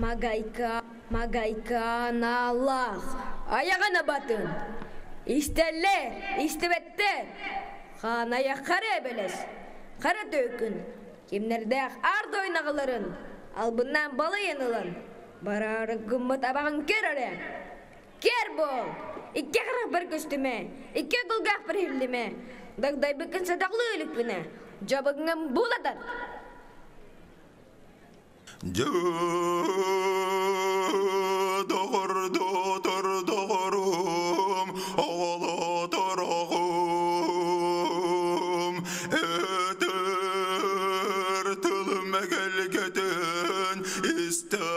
Магайка, Магайканалаах, айаҕын абатын! Истэллэр, истибэттэр! Хаан айах хара эбэлэс, хара түөкүн, кимнэрдээх аар дойнаҕаларын албыннаан балыйан ылан, бараары гыммыт абаҕын көр эрэ! Кэр буол! Икки харахпар көстүмэ, икки кулгаахпар иһиллимэ, дагдайбыккын сатаҕлыы иликпинэ, дьабыҥҥын булатар! Дьэ, доҕордоотор доҕорум, оҕолоотор оҕум, этэр тылым эгэлгэтин истэ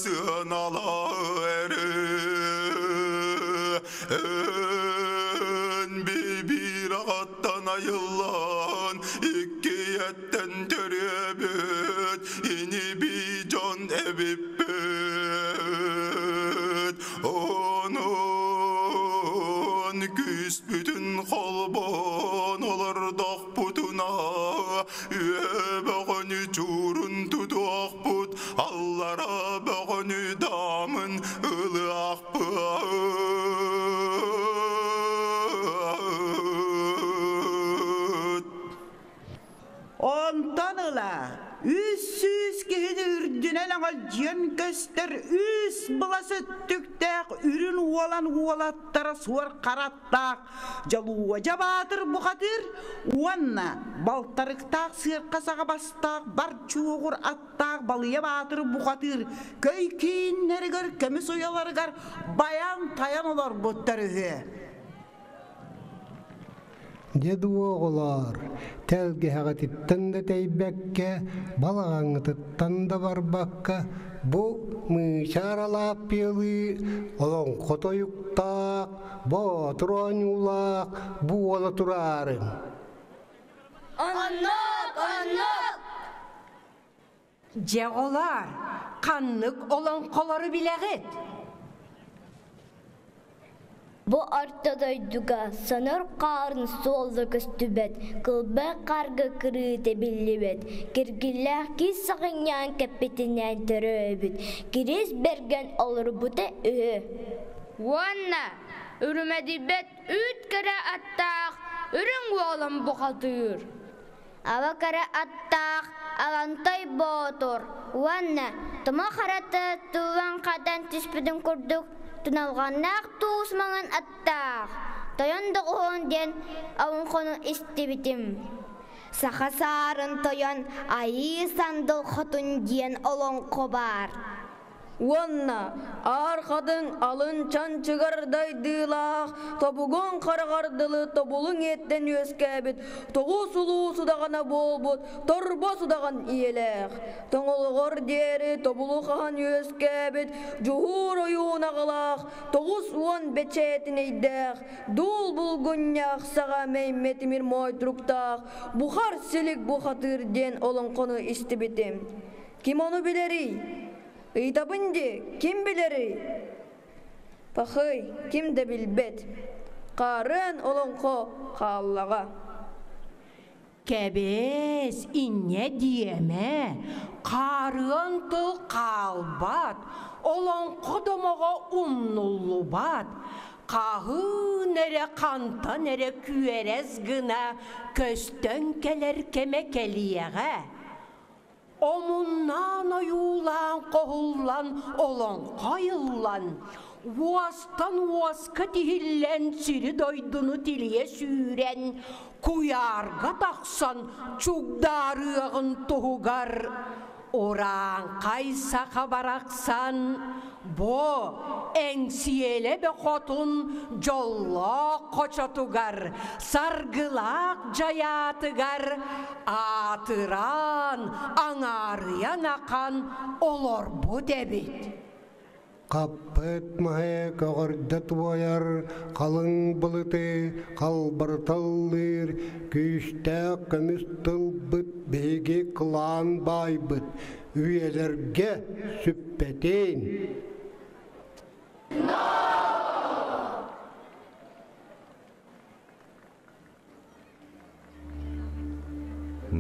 сыаналаа эрэ. Эн биир аҕаттан айыллан, икки эттэн төрүөбүт ини-бии дьон эбиппит. Онон күүспүтүн холбоон олордохпутуна үөбөҕөнү чуурун тутуохпут, аллара бөҕөнү даамын ылыахпыт. Онтон ыла 300 киһини үрдүнэн аҥалдьыйан көстөр үс былас өттүктээх үрүн уолан уолаттара суор хараттаах Дьолуодьа Баатыр бухатыыр уонна балтарыктаах сыарка саҕа бастаах бар чуоҕур аттаах Балыйа Баатыр бухатыыр көй кииннэригэр көмүс уйаларыгар байан-тайан олорбуттар үһү. Дьэ дуу оҕолоор, тэлгэһэҕититтэн да тэйбэккэ, балаҕаҥҥытыттан да барбакка, бу мыычаар алааппыйалыы олоҥхо тойуктаах, боотур оонньуулаах буола тураарыҥ. Оннук, оннук! Дьэ оҕолоор, ханнык олоҥхолору билэҕит? Бу орто дойдуга сонор хаарын суола көстүбэт, кылбай хаарга кырыыта биллибэт, киргиллээх киис саҕынньаан кэппитинээн төрөөбүт, Кириэс Бэргэн олорбута үһү. Уонна үрүмэдийбэт үүт кэрэ аттаах үрүҥ уолан бухатыыр. Аба кэрэ аттаах Алантай Боотур уонна тума харата туллан-хатан түспүтүн курдук туналҕаннаах туус маҥан аттаах Тойон Доҕуһуон диэн олоҥхону истибитим. Саха саарын тойон Айыы Сандал Хотун диэн олоҥхо баар. Уонна аар хатыҥ алын чанчыгар дайдыылаах, тобугун хараҕар дылы тобулуҥ иэттэн үөскээбит тоҕус улуу судаҕана буолбут торбо судаҕан ийэлээх, тоҥолоҕор диэри тобулу хаһан үөскээбит дьуһуур ойуун аҕалаах, 90 бэчээтинэйдээх, дуул булгунньах саҕа мэймэ тимир моойдуруктаах бухар силик бухатыыр диэн олоҥхону истибитим. Ким ону билэрий? Ыйытабын дии, ким билэрий? Пахый, ким да билбэт. Хаарыан олоҥхо хааллаҕа. Кэбиэс, инньэ диэмэ, хаарыан тыл хаалбат, олоҥхо домоҕо умнуллубат, хаһыын эрэ хантан эрэ күөрэс гына көстөн кэлэр кэмэ кэлиэҕэ. Омуннаан ойуулаан хоһуллан олоҥхо айыллан, уостан уоска тиһиллэн сири-дойдуну тилийэ сүүрэн, куйаарга тахсан чугдаарыаҕын туһугар Урааҥхай саха барахсан бу Эҥсиэлэ бөхотун дьоллоох хочотугар, саргылаах дьайаатыгар аатыраан, аҥаарыйан ахан олорбут эбит. Хаппыт маһы көҕөрдө туойар, халыҥ былыты халбарыталлыыр, күүстээх көмүс тылбыт биһиги кылаан баайбыт, үйэлэргэ сүппэтин.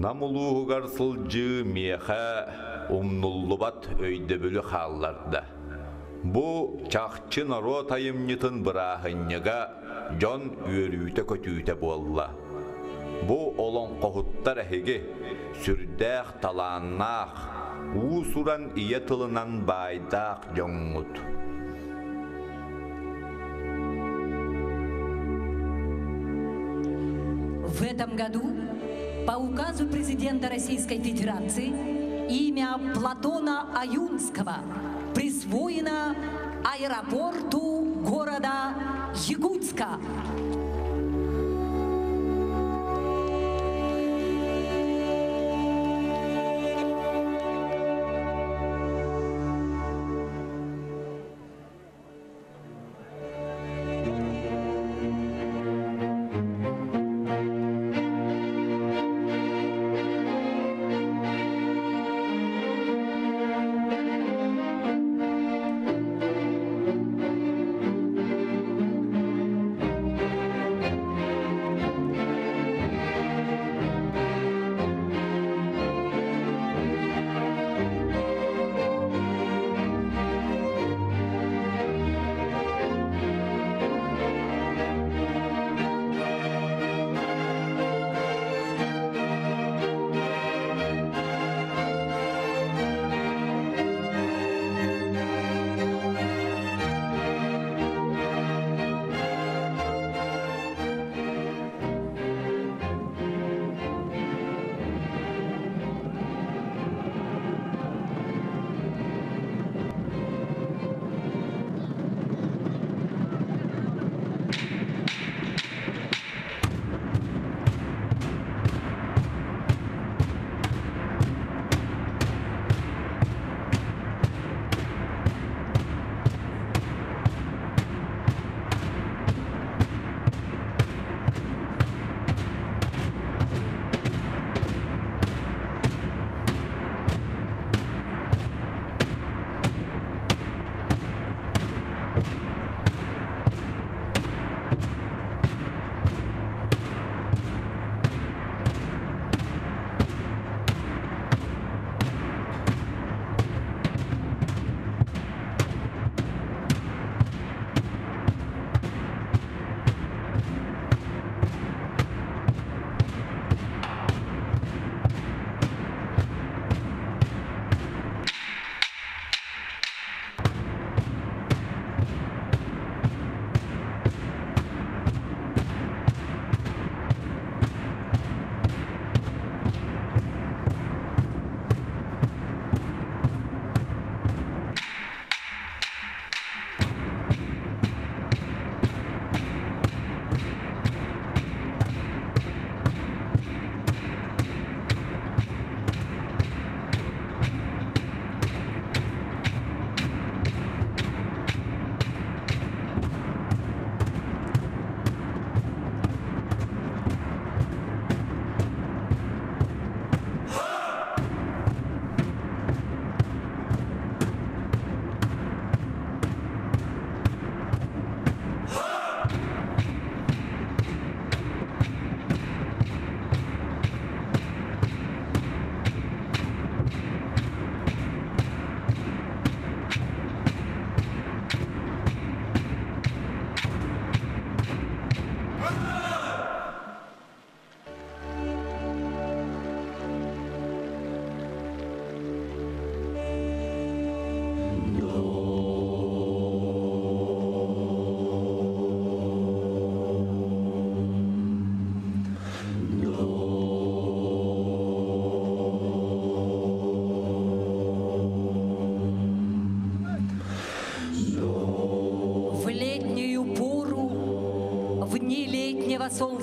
Нам улууһугар сылдьыы миэхэ умнуллубат өйдөбүлү хаалларда. Бу чахчы норуот айымньытын бырааһынньыга дьон үөрүүтэ-көтүүтэ буолла. Бу олоҥхоһуттар эһиги сүрдээх талааннаах, уус-уран ийэ тылынан баайдаах дьоҥҥут. В этом году по указу президента Российской Федерации имя Платона Аюнского присвоено аэропорту города Якутска.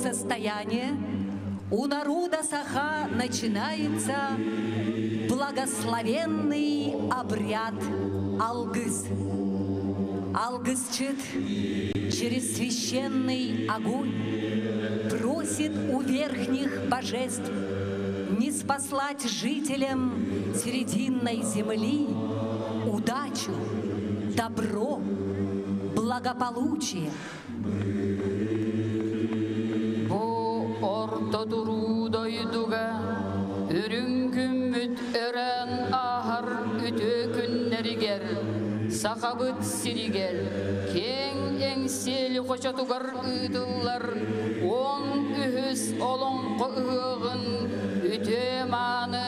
солнцестояния у народа Саха начинается благословенный обряд Алгыс. Алгысчит через священный огонь просит у верхних божеств не спаслать жителям Срединной земли удачу, добро, благополучие. Бу орто туруу дойдуга үрүҥ күммүт өрөөн ааһар үтүө күннэригэр Сахабыт сиригэр киэҥ эҥсиэли хочотугар ыытыллар 13 олоҥхо ыһыаҕын үтүө-мааны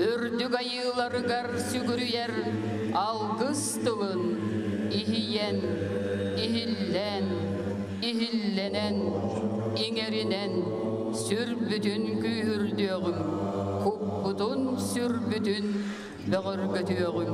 үрдүк айыыларыгар сүгүрүйэр алгыс тылын иһийэн, иһиллээн, иһиллэнэн, иҥэринэн сүрбүтүн күүһүрдүөҕүҥ, куппутун сүрбүтүн бөҕөргөтүөҕүҥ.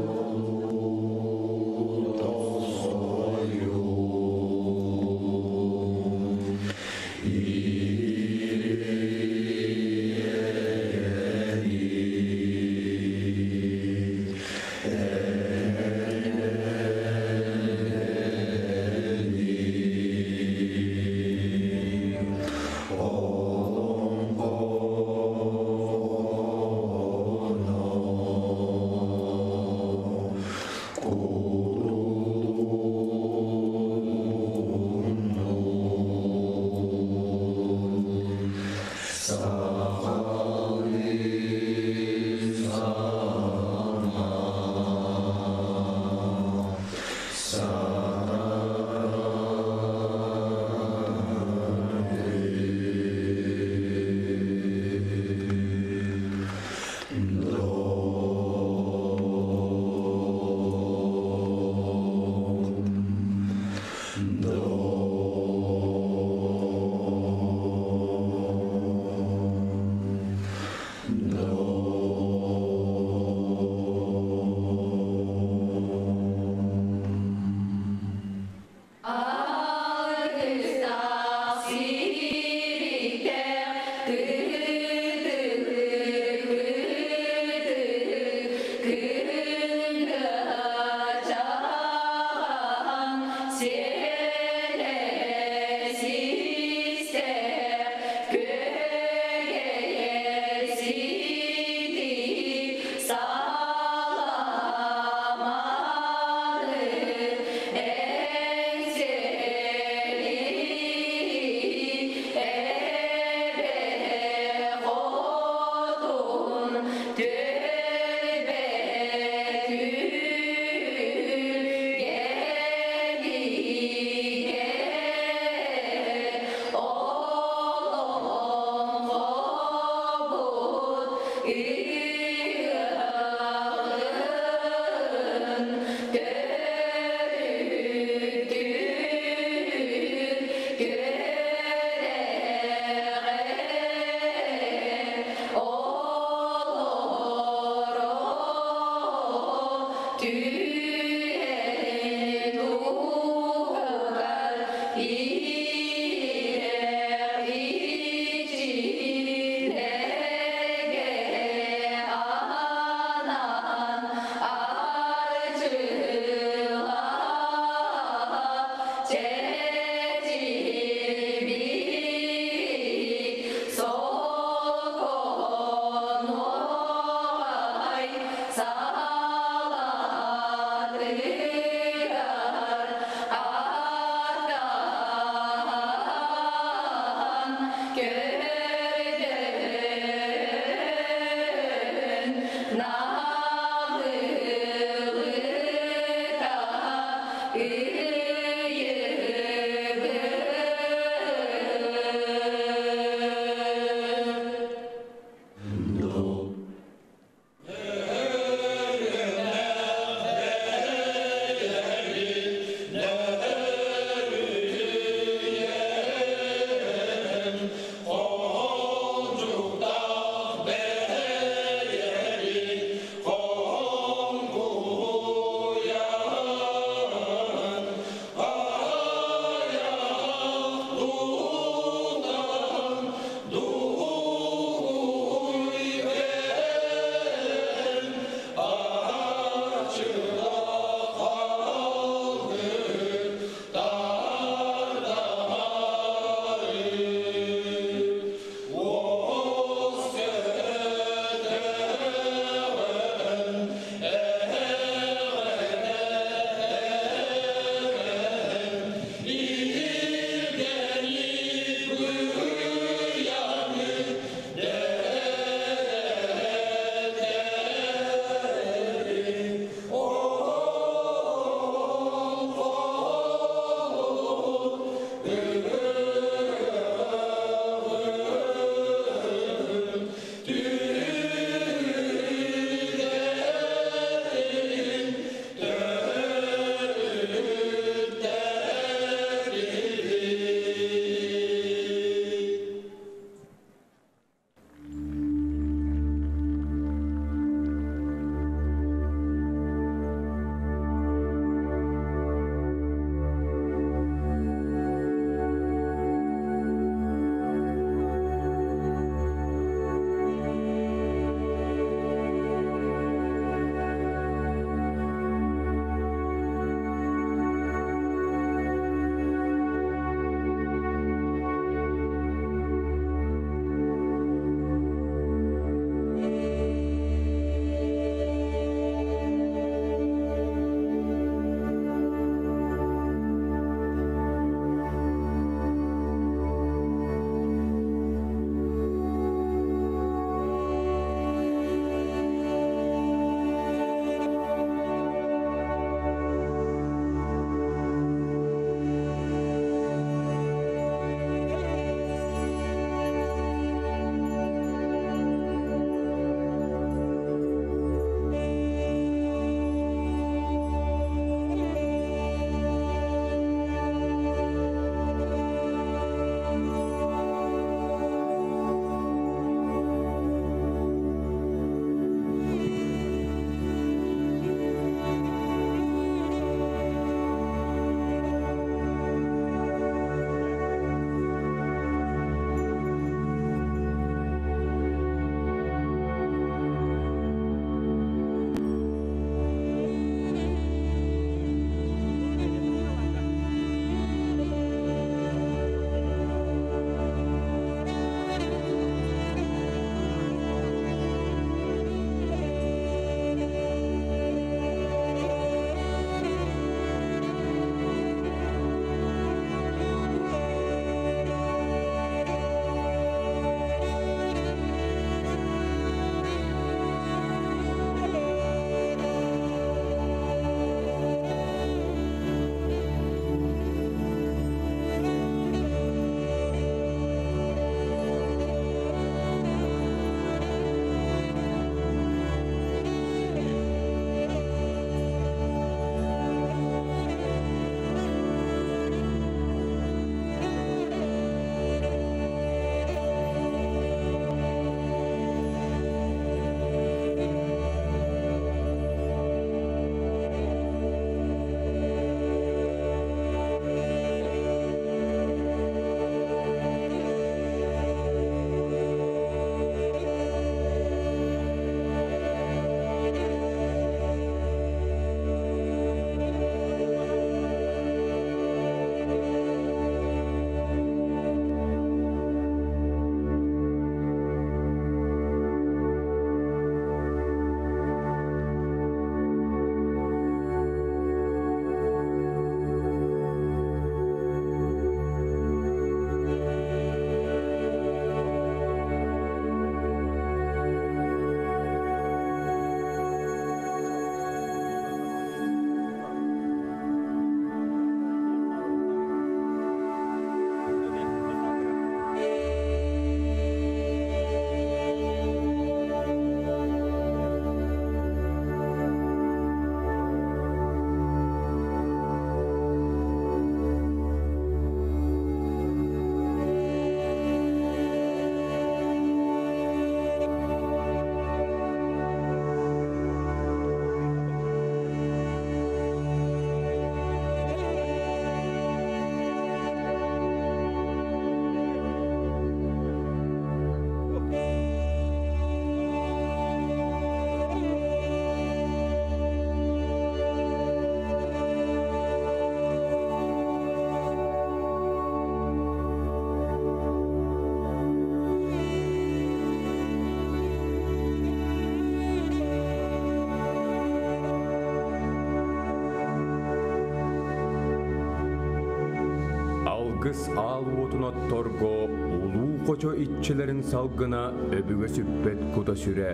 Алгыс аал уотун отторго улуу хочо иччилэрин салгына өбүгэ сүппэт кута-сүрэ,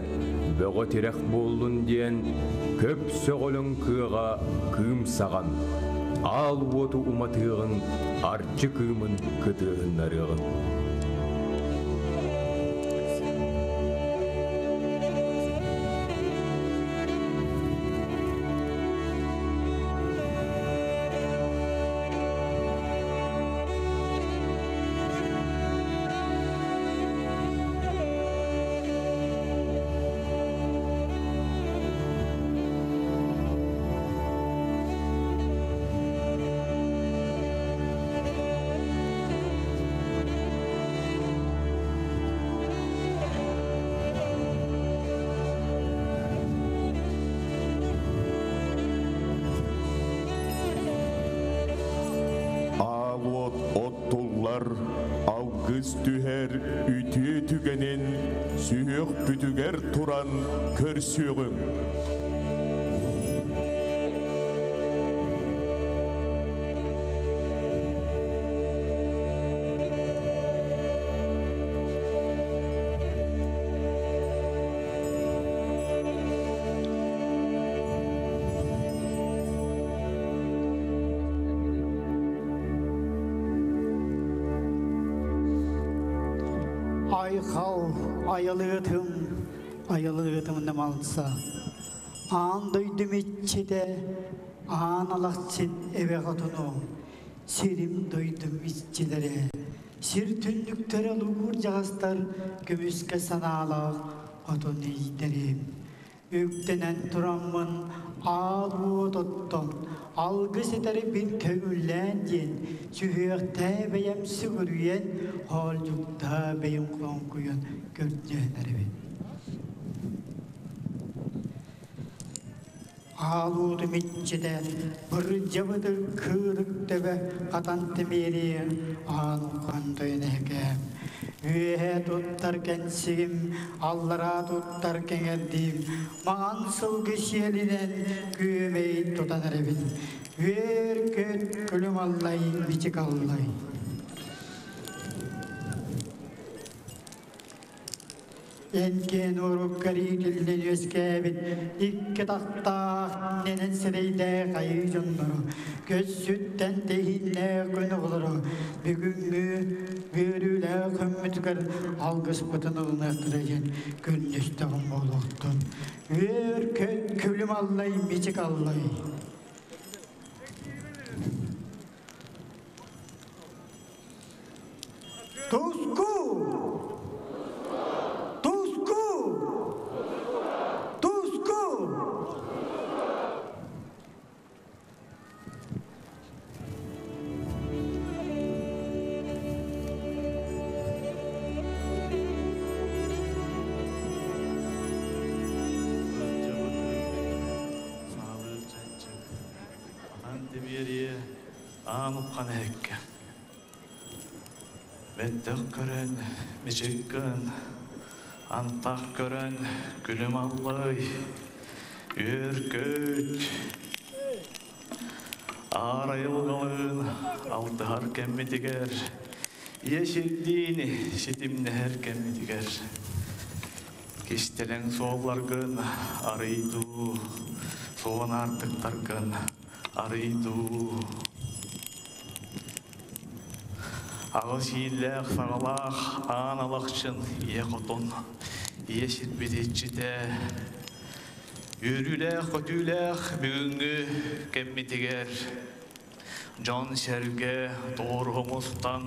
бөҕө тирэх буоллун диэн көп сөҕөлөҥ кыаҕа кыым саҕан, аал уоту уматыаҕын, арчы кыымын кытыаһыннарыаҕын. Аал уот оттуллар, алгыс түһэр үтүө түгэнин сүһүөхпүтүгэр туран көрсүөҕүҥ. Айхал айылыытым, айылыытым намалса. Аан дойдум иччитэ, аан алахчын эбэ хотуну, сирим дойдум иччилэрэ. Сир түннүктэрэ лугур дьаҕастар көмүскэ санаалаах хотун ийтэрим. Үктэнэн тураммын аал уот оттон, алгыс этэрбин көҥүллээн диэн, сүһүөхтээ бэйэм сүгүрүйэн, хоолдьуктаа бэйэм хоҥкуйан көрдөөн эрэбин. Аал уотум иччитэ, бырдьабытыр кыырык төбө хатан тимириэ аан уххан тойон эһэкээм. Үөһэ туттар кэнсигим, аллараа туттар кэҥэрдиим, маҥан сылгы сиэлинэн күөмэй тутан эрэбин. Үөр-көт күлүм аллай, бичик аллай. Энкиэн уруккар иитиллэн үөскээбит икки тахтаах нэнэн сирэйдээх айыы дьоннору, көссүттэн тэһииннээх күн оҕолоро бүгүҥҥү үөрүүлээх күммүтүгэр алгыспытын ылыныахтара диэн көрдөстөҕүм буолуохтун. Үөр көт күлүм аллай, мичик аллай. Туску! Туску! Туску! Антимиэрийэ аан уххан эһэккэ Бэттэх көрөн, мичик гын, антах көрөн, күлүм аллай, үөр-көт. Аар айылҕалыын алтыһар кэммитигэр, ийэ сирдиин ситимнэһэр кэммитигэр, кистэлэҥ суолларгын арыйдуу, суон аартыктаргын арыйдуу. Аҕыс ииллээх саҕалаах аан алахчын ийэ хотун, ийэ сирбит иччитэ, үөрүүлээх-көтүүлээх бүгүҥҥү кэммитигэр дьон-сэргэ тоҕуоруһа мустан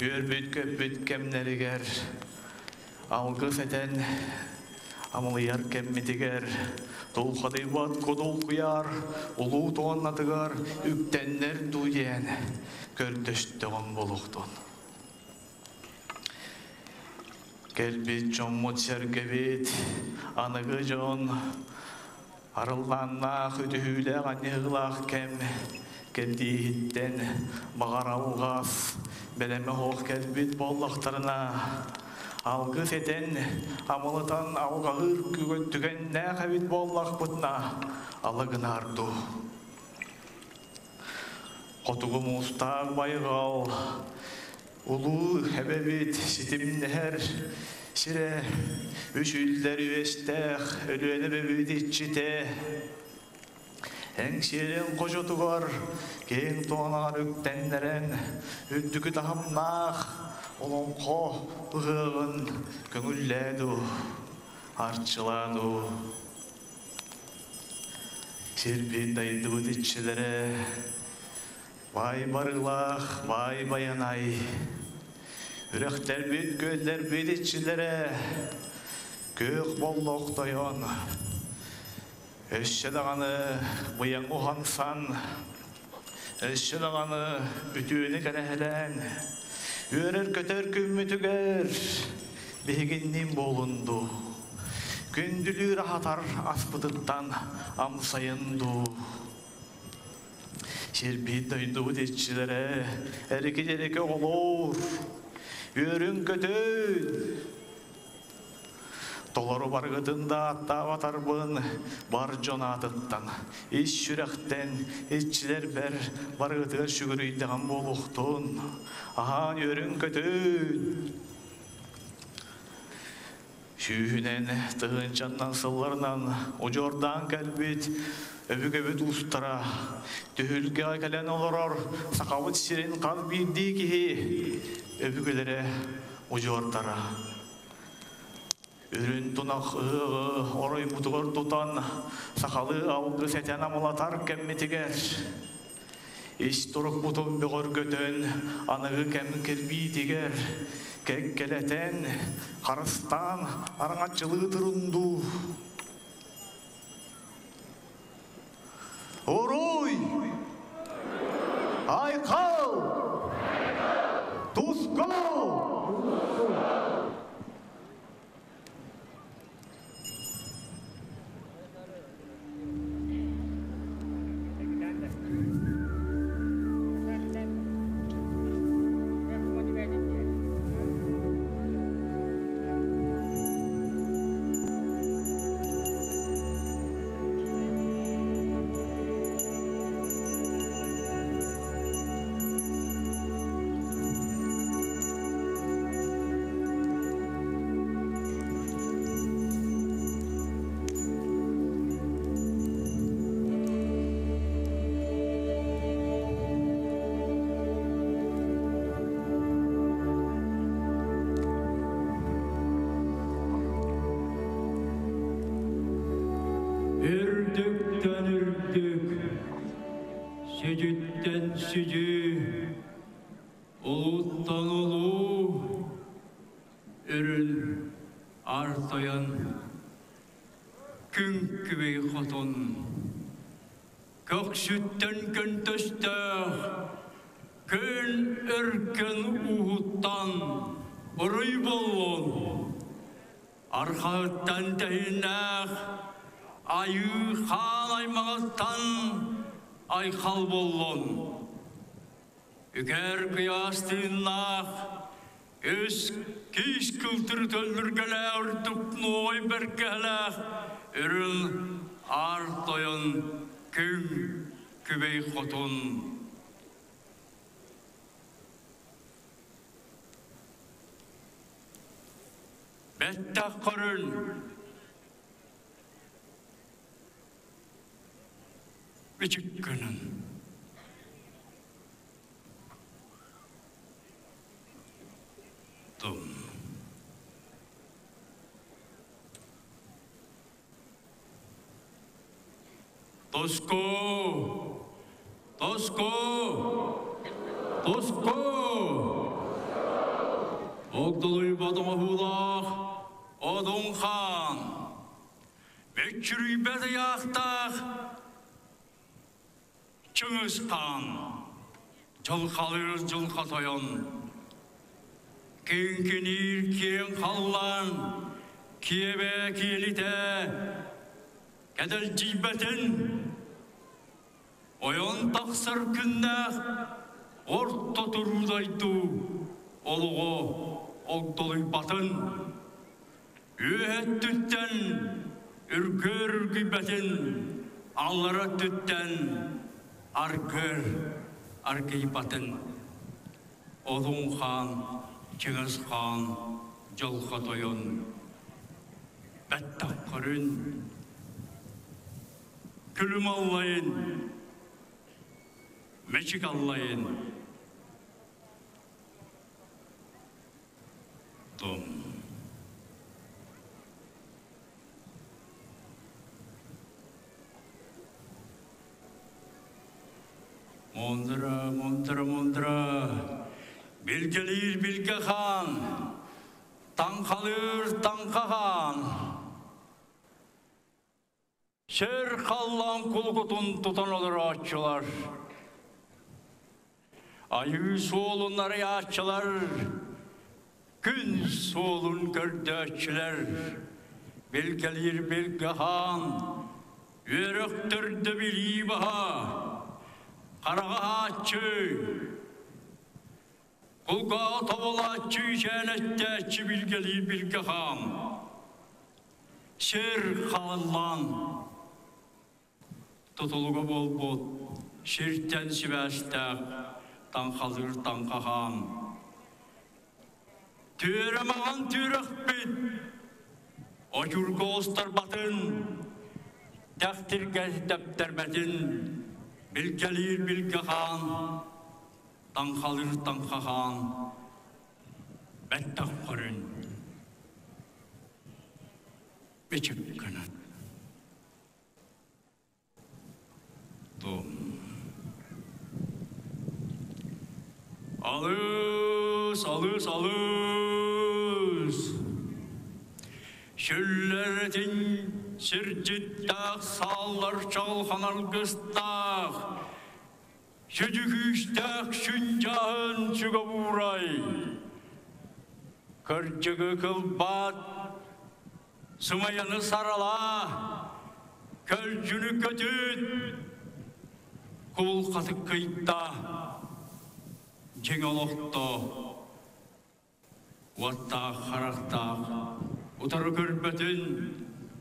үөрбүт-көппүт кэмнэригэр Алгыс этэн амалыйар кэммитигэр тулхадыйбат кудул куйаар улуу туоннатыгар үктэннэр дуу диэн көрдөстөҕүм буолуохтун. Кэлбит дьоммут сэргэбит, аныгы дьон арыллааннаах, үтүһүүлээх, анньыһыылаах кэм кэлдииһиттэн баҕар алҕас бэлэмэ суох кэлбит буоллахтарына, алгыс этэн, амалытан алҕаһыыр түгэннээх эбит буоллахпытына, ала гынаар дуу. Хотугу муустаах байҕал, улуу эбэбит ситимнэһэр сирэ, үс үллэр үөстээх Өлүөнэ эбэбит иччитэ. Эҥсиэлин хочотугар киэҥ туонаҕар үктэннэрэн, үрдүкү таһымнаах олоҥхо ыһыаҕын көҥүллээ дуу, арчылаа дуу. Сирбит дайдыбыт иччилэрэ баай барыылаах баай байанай, үрэхтэрбит, күөллэрбит иччилэрэ күөх боллох тойон, өссө даҕаны быйаҥ уһансан, өссө даҕаны үтүөнү кэрэһэлээн, үөрэр-көтөр күммүтүгэр биһигинниин буолун дуу, күндүлүүр аһатар аспытыттан амсайын дуу. Сирбит дойдубут иччилэрэ эрики-дьэрики оҕолоор, үөрүн-көтүн! Толору барыгытын да ааттаабатарбын бар дьон аатыттан, ис сүрэхтэн, иччилэрбэр барыгытыгар сүгүрүйдэҕим буолуохтун. Аһаан үөрүн-көтүн! Сүүһүнэн, тыһыынчаннан сылларынан удьуордаан кэлбит өбүгэбит уустара түһүлгэҕэ кэлэн олорор Сахабыт сирин хас биирдии киһи өбүгэлэрэ удьуордара. Үрүн тунах ыһыаҕы оройбутугар тутан сахалыы алгыс этэн амалатар кэммитигэр ис турукпутун бөҕөргөтөн аныгы кэм кирбиитигэр кэккэлэтэн харыстаан араҥаччылыы турундуу. Уруй! Айхал! Туску! Үрдүктэн үрдүк, сүдүттэн сүдү, улууттан улуу, үрүн ар тойон, күн күбэй хотун, көхсүттэн көнтөстөөх, күн өркөн ууһуттан уруй боллун, Арҕаһыттан тэһииннээх айыы хаан аймаҕыттан айхал буоллун. Үкэр кыйаас тыыннаах үс киис кылтыр төллүргэлээх үрдүк нуой бэргэһэлээх үрүҥ аар тойон күн күбэй хотун. Бэттэх көрүн! Бичик гынан. Тум. Тоско! Тоско! Тоско! Огдолуйбат оҥоһуулаах Одун хаан, Бөччүрүйбэт ыйаахтаах Чыҥыс хаан, Дьылхалыыр дьылха тойон, Киҥкиниир киэҥ халлаан, Киэбэ киэлитэ, Кэдэлдьийбэтин, Ойон тахсар күннээх Орто туруу дойду олоҕо огдолуйбатын, Үөһэ өттүттэн үргүөр үргүйбэтин, аллара өттүттэн аргыар Аргыйбатын Одун хаан, Чыҥыс хаан, Дьылҕа Тойон Бэттэх көрүн, Күлүм аллайын, Мечик аллайын Дом. Мундра, мундра, мундра, билгэлиир билгэ хаан, таҥхалыыр таҥха хаан. Сир халлаан кулукутун тутан олорооччулар. Айыы суолун арыйааччылар, күн суолун көрдөөччүлэр, билгэлиир билгэ хаан, үөрэх төрдө билии баһа, хараҕа ааччы, кулгааҕа тобулааччы үчээнэттээччи билгэлиир билгэ хаан, сир халлаан тутулуга буолбут сиртэн сибээстээх таҥхалыыр таҥхаһаан. Түөрэ маҥан түөрэхпит, очурга оҕустарбатын, тэхтиргэ тэптэрбэтин, билгэлиир билгэ хаан, таҥхалыыр таҥхаһаан, бэттэх көрүн. Бичик гынан. Алыс, алыс, алыс! Сүллэрэтин сирдьиттээх сааллар чаҕылхан аргыстаах, сүдү күүстээх сүндьааһын сүгэ буурай. Кырдьыгы кылбаат Сымайаны саралаа, көлдьүнү көтүт, кул хатыккыйда, дьиҥ олохто, уоттаах харахтаах, утары көрбөтүн,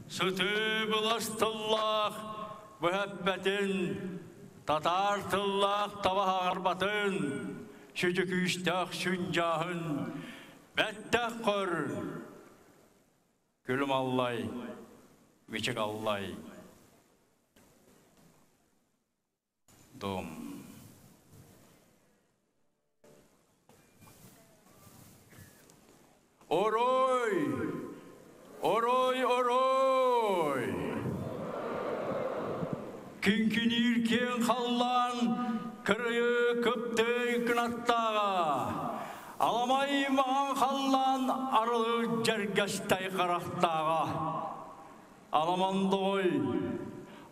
сытыы былас тыллаах, быһаппэтин, татаар тыллаах таба хаҕарбатын, сүдү күүстээх сүндьааһын, бэттэх көр, Күлүм аллай, мичик аллай. Дом. Орой! Орой, орой! Киҥкиниир киэҥ халлаан кырыйы кыптый кынаттааҕа Аламай маҥан халлаан арылы дьэргэстэй харахтааҕа. Аламандоҕой,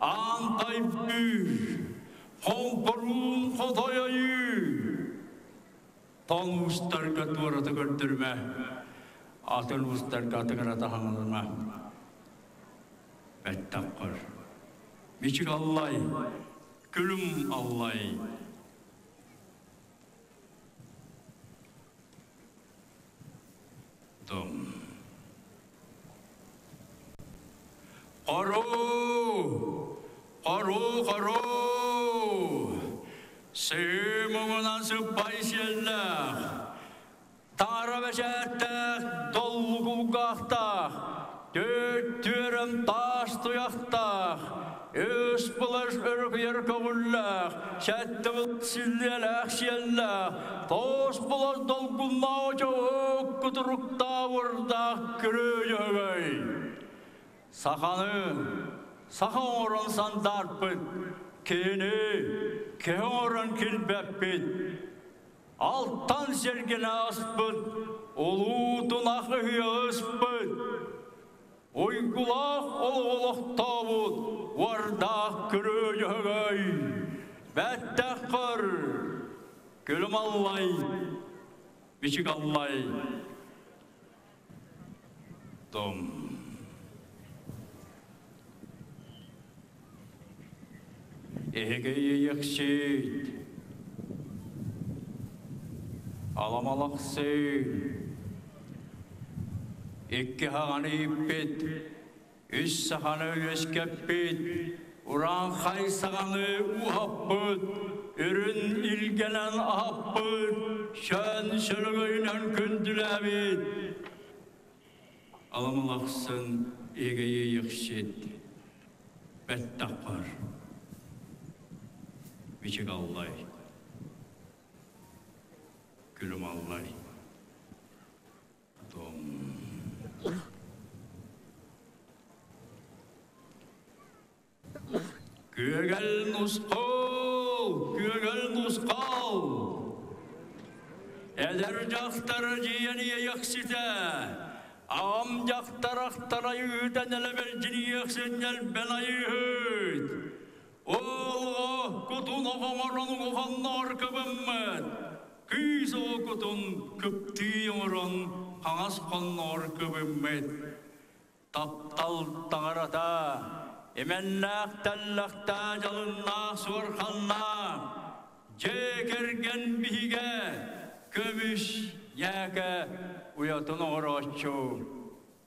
аан тайбыыр, хоҥкоруун хотой ойуу. Тоҥ уустарга туората көрдөрүмэ, атын уустарга атыгыра таһаҥылыма. Бэттэх көр. Мичик аллай, күлүм аллай. Хоруу! Хоруу, хоруу! Сыы муҥунан сыппай сиэллээх, таҥара бэчээттээх, доллу кулгаахтаах, түөрт түөрэм таас туйахтаах, Үс былас өрүкүйэр көҥүллээх, сэттэ силлиэлээх сиэллээх, тоос булас долгуннаах дьоһук кутуруктаах күрүө Саханы саха оҥорон сандаарпыт, киһини киһи оҥорон килбэппит, алтан сэргэни аспыт, улуу тунах ыһыаҕы ыспыт, Уйгулаах олоҕу олохтообут уордаах күрүө дьөһөгөй, бэттэх көр, күлүм аллай, бичик аллай. Том. Эһиги иэйэхсит, аламалахсыын, икки хаҕаны ииппит, үс саханы үөскэппит, Урааҥхай саҕаны уһаппыт, үрүн илгэнэн аһаппыт, шөн сөлөгөйүнэн күндүлээбит. Аламалахсын иэгэйиэхсит бэттахпар Бичик аллай, күлүм аллай. Күөгэл нусхал, күөгэл нусхал. Эдэр дьахтар дьиэн иэйэхситэ, аҕам дьахтар ахтарай ыытан элэбэлдьиниэхсинньэл бэн айыыһыт. Олго кутун оҕоҥорон оҕонноор кыбыммыт. Кыыс оҕо кутун кыптыы оҥорон хаҥас хонноор кыбыммыт. Таптал таҥарата, имэннээх тэллэхтээ дьалыннаах суорханнаах, дьиэ кэргэн биһигэ, көмүс ньээкэ уйатын оҥорооччу,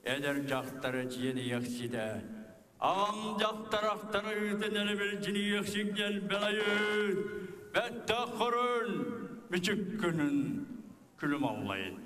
эдэр дьахтары дьиэниэхситэ. Аҕам дьахтар ахтара ыытын элэбилдьиниэхсик дэлбэлэйит, бэттэх хорун, мүчүк күнүн күлүм аллайын.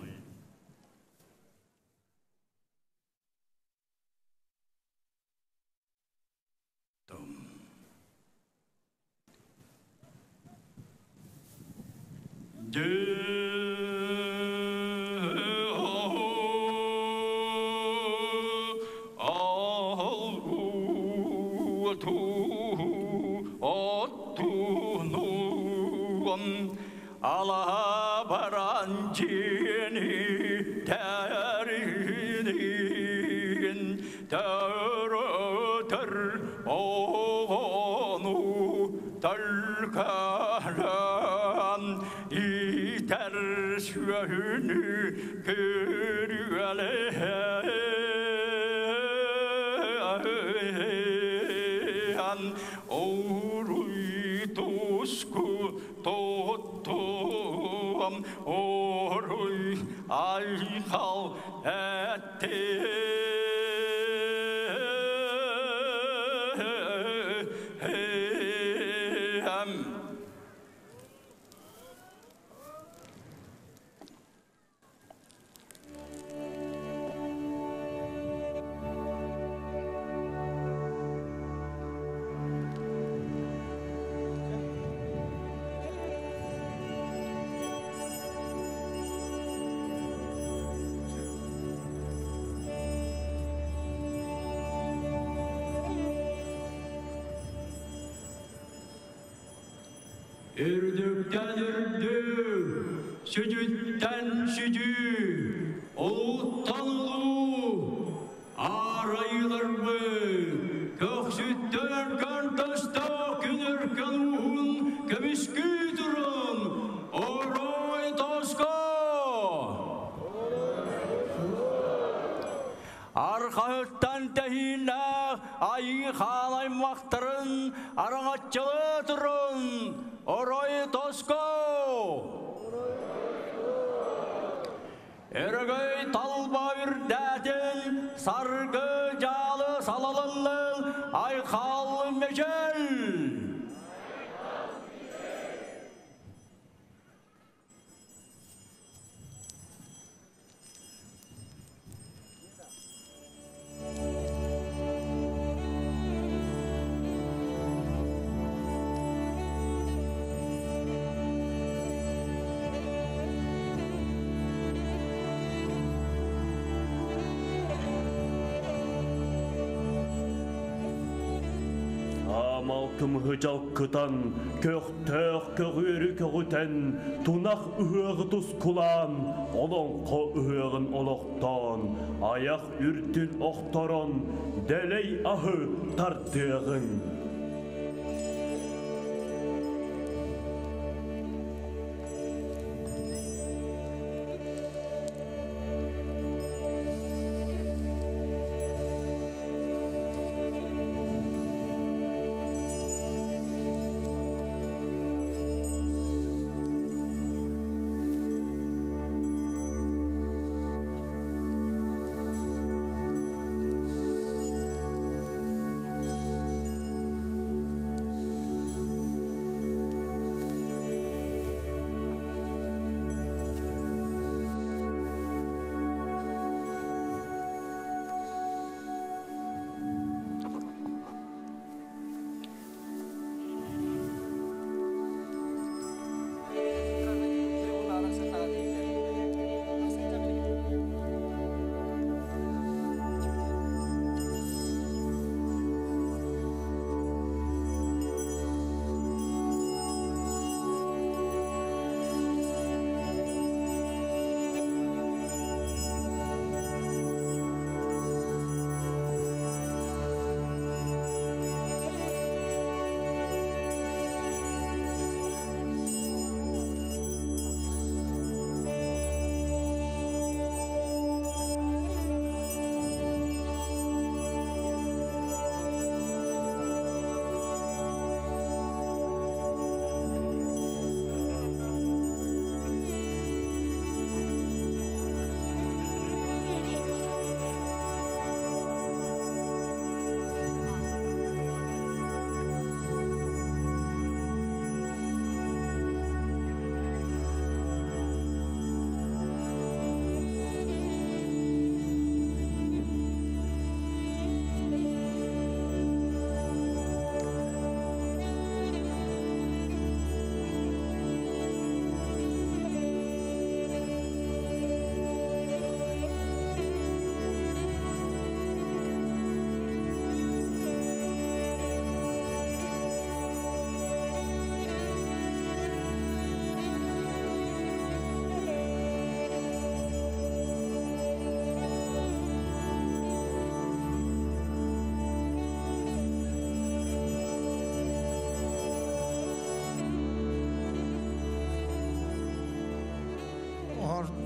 Алаһа баран дьиэни тэринин төрөтөр оҕону төлкөлөн иитэр сүөһүнү күрүөлээн Уруй туску тоттуам уруй айхал эттиэм. Үрдүктэн үрдүк, сүдүттэн сүдү, улууттан улуу, аарайыыларбыт, көхсүттэн өркөн тастаах күн өркөн уһун көмүскүү турун, орой тоско! Архаһыттан тэһииннээх айыы хаан аймахтарын араҥаччылыы турун, орой тоско! Өрөгөй талба үрдээтин, саргы дьаалы салалыллын, айхал мечел! Аамал кымыһы дьалкытан, көхтөөх көҕүөрү көҕүтэн, тунах ыһыаҕы тускулаан, олоҥхо ыһыаҕын олохтоон, айах үрдүн охторон, дэлэй аһы тардыаҕыҥ.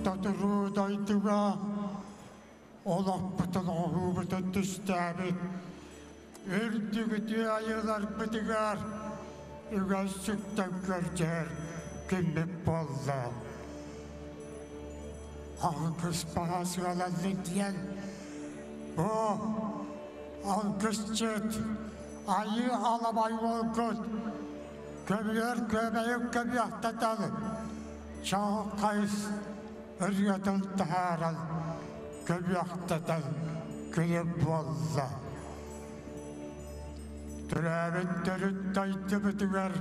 Орто туруу дойдуга олохпутун оҕоһуубутун түстээбит үрдүгүтү айыларбытыгар үгэн сүктэн көрдөһөр күммүт буолла. Алгыс баҕа сыаланнын диэн бу алгысчыт айыы алабай уолгут көбүөр көбөйүк көбүөхтэтэн чаҕылхайыс ырыатын таһааран көбүөхтэтэн күлүм буолла. Төрөөбүт төрүт дойдубутугар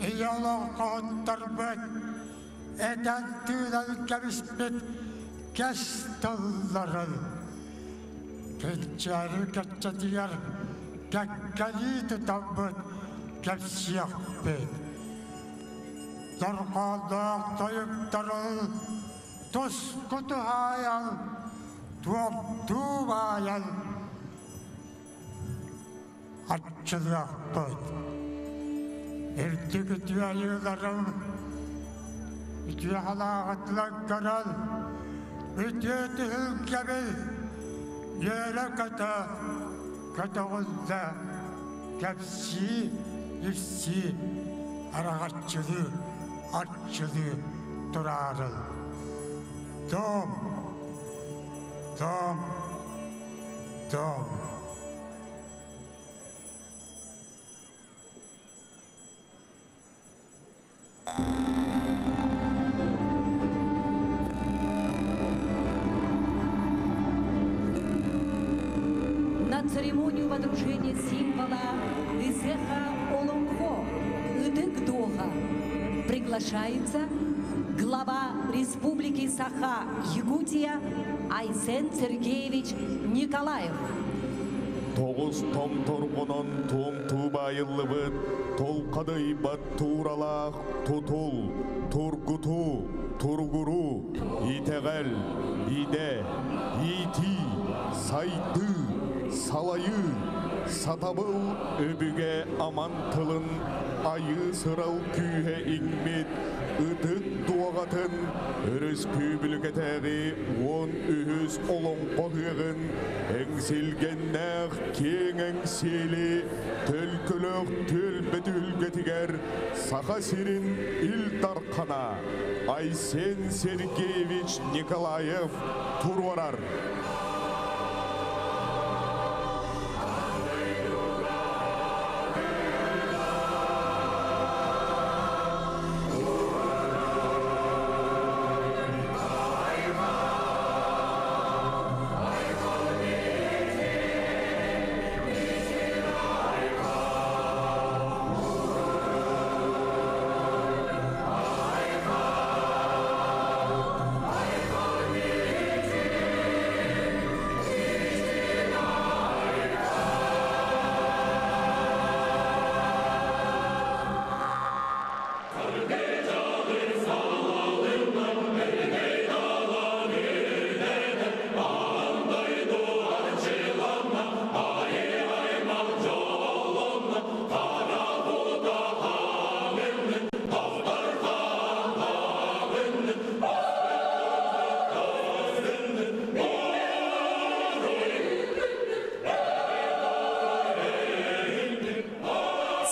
ийэ олоҥхоһуттарбыт этэн тыынан кэбиспит кэс тылларын кэнчээри кэччэтигэр кэккэлии тутаммыт кэпсиэхпит. Дорҕоонноох тойуктарын туску туһаайан, туоптуу баайан Аччылыахпыт. Үрдүк үтүө айыыларым үтүө халааҕытынан көрөн, үтүө түһүлгэбин үөрэ-көтө көтөҕүллэ кэпсии ипсии араҕаччылыы арчылыы тураарын. Дом! Дом! Дом! На церемонию водружения символа Исеха Олонхо Ыдык-Доха приглашается глава Республики Саха-Якутия Айсен Сергеевич Николаев. Тоҕус томторҕонон туомтуу баайыллыбыт толхадыйбат тууралаах тутул, тургутуу, туругуруу, итэҕэл, идэ, иитии, сайдыы, салайыы, сатабыл өбүгэ аман тылын айыы сырал күүһэ иҥмит ытык дуоҕатын өрөспүүбүлүкэтээҕи 13 олоҥхо ыһыаҕын эҥсилгэннээх киэҥ эҥсиэли төлкөлөөх түөлбэ түһүлгэтигэр Саха сирин Ил Дархана Айсен Сергеевич Николаев туруорар.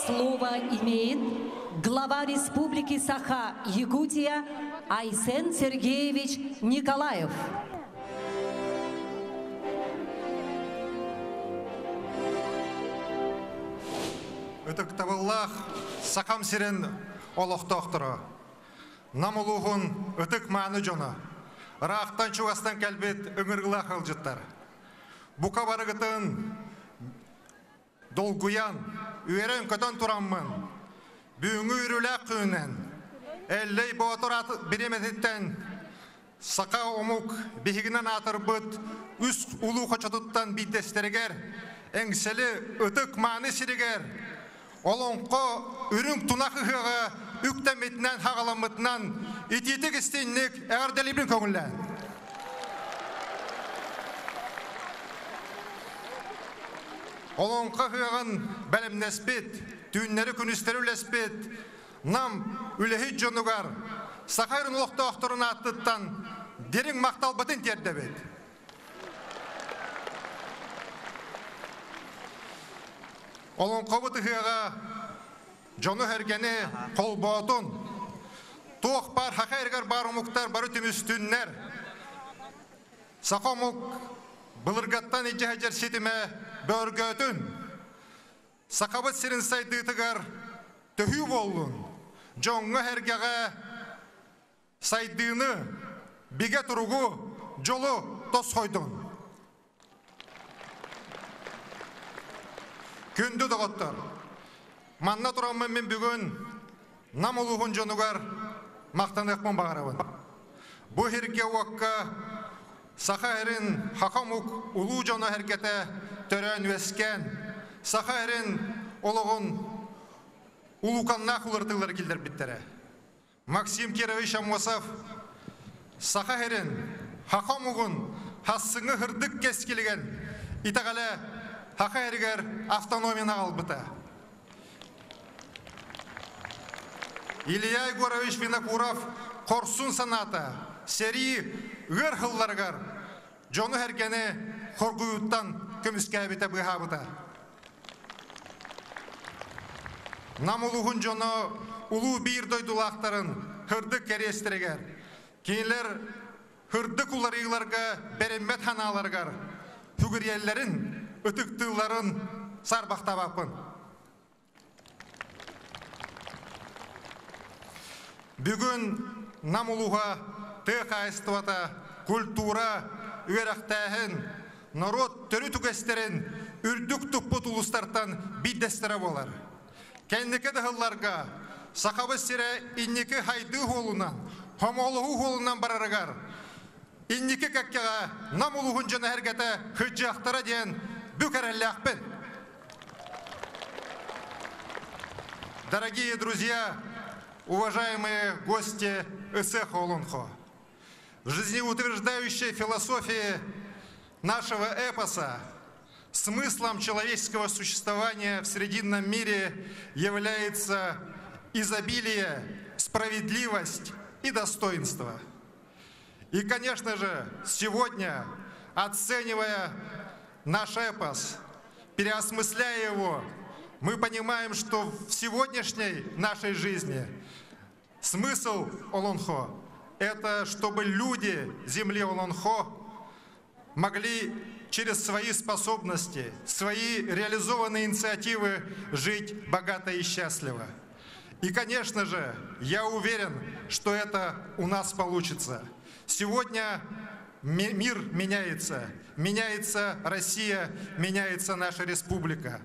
Слово имеет глава Республики Саха-Якутия Айсен Сергеевич Николаев. Ытыктабыллаах Сахам сирин олохтоохторо, Нам улууһун ытык мааны дьоно, ыраахтан чугастан кэлбит ыҥырыылаах ыалдьыттар. Бука барыгытын долгуйан, үөрэн-көтөн тураммын, бүгүҥҥү үөрүүлээх күнүнэн Эллэй Боотур бириэмэтиттэн саха омук биһигинэн аатырбыт үс улуу хочотуттан биирдэстэригэр Эҥсэли ытык-мааны сиригэр Олоҥхо үрүҥ тунах ыһыаҕа үктэммитинэн хаҕаламмытынан итиитик истиҥник эҕэрдэлиибин көҥүллээн. Олоҥхо ыһыаҕын бэлэмнэспит, түүннэри-күнүстэри үлэспит Нам үлэһит дьонугар, Саха сирин олохтоохторун аатыттан дириҥ махталбытын тиэрдэбит. Олоҥхобут ыһыаҕа дьону-сэргэни холбоотун, туох баар саха сиригэр баар омуктар бары түмүстүннэр, саха омук былыргаттан илдьэ сылдьар ситимэ бөҕөргөөтүн, Сахабыт сирин сайдыытыгар төһүү буоллун, дьоҥҥо-сэргэҕэ сайдыыны, бигэ туругу, дьолу тосхойдун. Күндү доҕоттор, манна тураммын мин бүгүн Нам улууһун дьонугар махтаныахпын баҕарабын. Бу сиргэ-уокка Саха сирин саха омук улуу дьоно сэргэтэ төрөөн-үөскээн, Саха сирин олоҕун улууканнаах уларытыылары киллэрбиттэрэ. Максим Кирович Аммосов Саха сирин саха омугун хассыҥы сырдык кэскилигэр итэҕэлэ Саха сиригэр автономияны аҕалбыта. Илья Егорович Винокуров хорсун санаата сэрии ыар сылларыгар дьону-сэргэни хоргуйууттан көмүскээбитэ быыһаабыта. Нам улууһун дьоно улуу биир дойдулаахтарын сырдык кэриэстэригэр, кинилэр сырдык уларыйыыларга бэриммэт санааларыгар сүгүрүйэллэрин, ытыктыылларын саарбахтаабаппын. Бүгүн Нам улууһа тыа хаһаайыстыбата, культура, үөрэхтээһин, норуот төрүт үгэстэрин үрдүк туппут улуустартан биирдэстэрэ буолар. Кэнники да сылларга Сахабыт сирэ инники хайдыы суолунан, хомоҕолоһуу суолунан барарыгар инники кэккэҕэ Нам улууһун дьоно-сэргэтэ сылдьыахтара диэн бүк эрэллээхпин. Дорогие друзья, уважаемые гости Ысыах Олонхо, в жизнеутверждающей философии нашего эпоса смыслом человеческого существования в Срединном мире является изобилие, справедливость и достоинство. И, конечно же, сегодня, оценивая наш эпос, переосмысляя его, мы понимаем, что в сегодняшней нашей жизни смысл Олонхо – это чтобы люди земли Олонхо могли через свои способности, свои реализованные инициативы жить богато и счастливо. И, конечно же, я уверен, что это у нас получится. Сегодня мир меняется. Меняется Россия, меняется наша республика.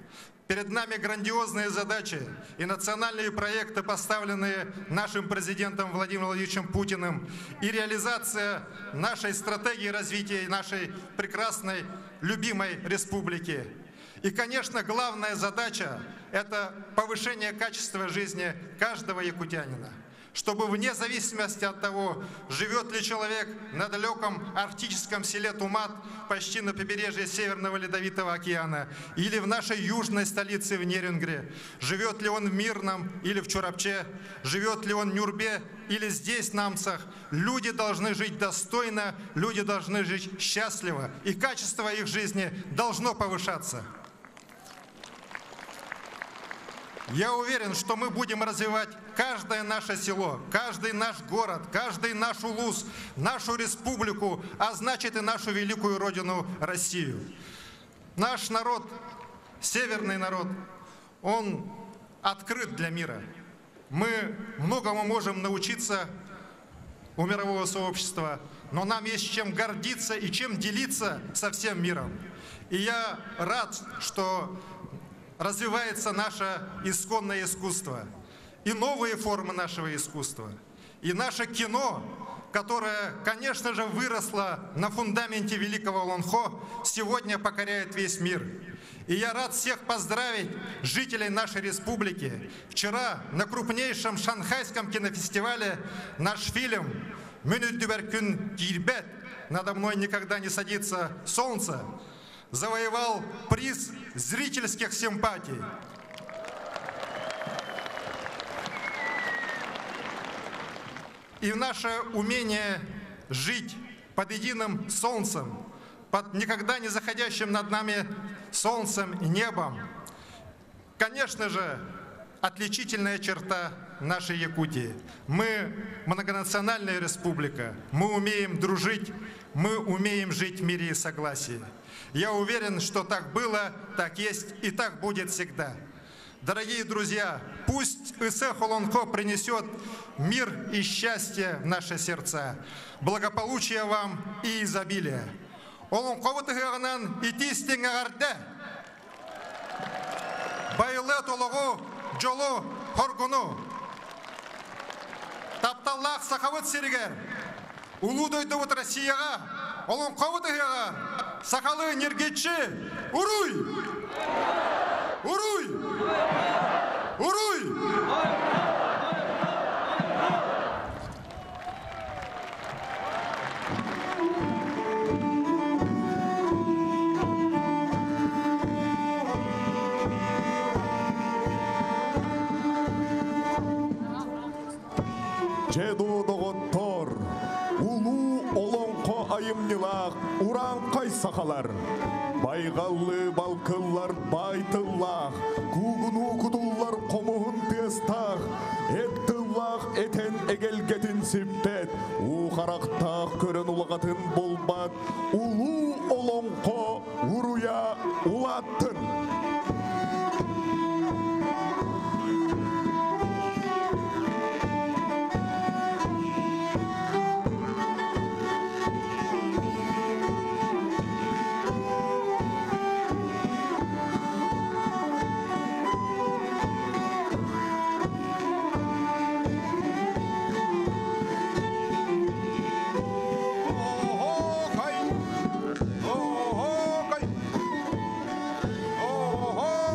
Перед нами грандиозные задачи и национальные проекты, поставленные нашим президентом Владимиром Владимировичем Путиным, и реализация нашей стратегии развития нашей прекрасной, любимой республики. И, конечно, главная задача – это повышение качества жизни каждого якутянина чтобы вне зависимости от того, живет ли человек на далеком арктическом селе Тумат, почти на побережье Северного Ледовитого океана, или в нашей южной столице в Нерингре, живет ли он в Мирном или в Чурапче, живет ли он в Нюрбе или здесь, в Намцах, люди должны жить достойно, люди должны жить счастливо, и качество их жизни должно повышаться. Я уверен, что мы будем развивать каждое наше село, каждый наш город, каждый наш улус, нашу республику, а значит и нашу великую родину Россию. Наш народ, северный народ, он открыт для мира. Мы многому можем научиться у мирового сообщества, но нам есть чем гордиться и чем делиться со всем миром. И я рад, что развивается наше исконное искусство и новые формы нашего искусства. И наше кино, которое, конечно же, выросло на фундаменте великого Олонхо, сегодня покоряет весь мир. И я рад всех поздравить жителей нашей республики. Вчера на крупнейшем шанхайском кинофестивале наш фильм «Мин үрдүбэр күн киирбэт. Надо мной никогда не садится солнце» завоевал приз зрительских симпатий. и в наше умение жить под единым солнцем, под никогда не заходящим над нами солнцем и небом. Конечно же, отличительная черта нашей Якутии. Мы многонациональная республика, мы умеем дружить, мы умеем жить в мире и согласии. Я уверен, что так было, так есть и так будет всегда. Дорогие друзья, пусть Ысыах Олонхо принесет мир и счастье в наши сердца, благополучие вам и изобилие. Олоҥхобут ыһыаҕынан итии-истиҥ эҕэрдэ! Байылыат олоҕу, дьолу, хоргуну! Тапталлаах Сахабыт сиригэр, улуу дойдубут Россияҕа, Олоҥхобут ыһыаҕар сахалыы ньиргиччи Уруй! Уруй! Уруй! Дьэ дуу, доҕоттоор, улуу олоҥхо айымньылаах урааҥхай сахалар, байҕаллыы балкыллар баай тыллаах, куугунуу кутуллар хомуһун тыастаах, эт тыллаах этэн эгэлгэтин сиппэт, уу харахтаах көрөн улаҕатын булбат улуу олоҥхо уруйа улааттын!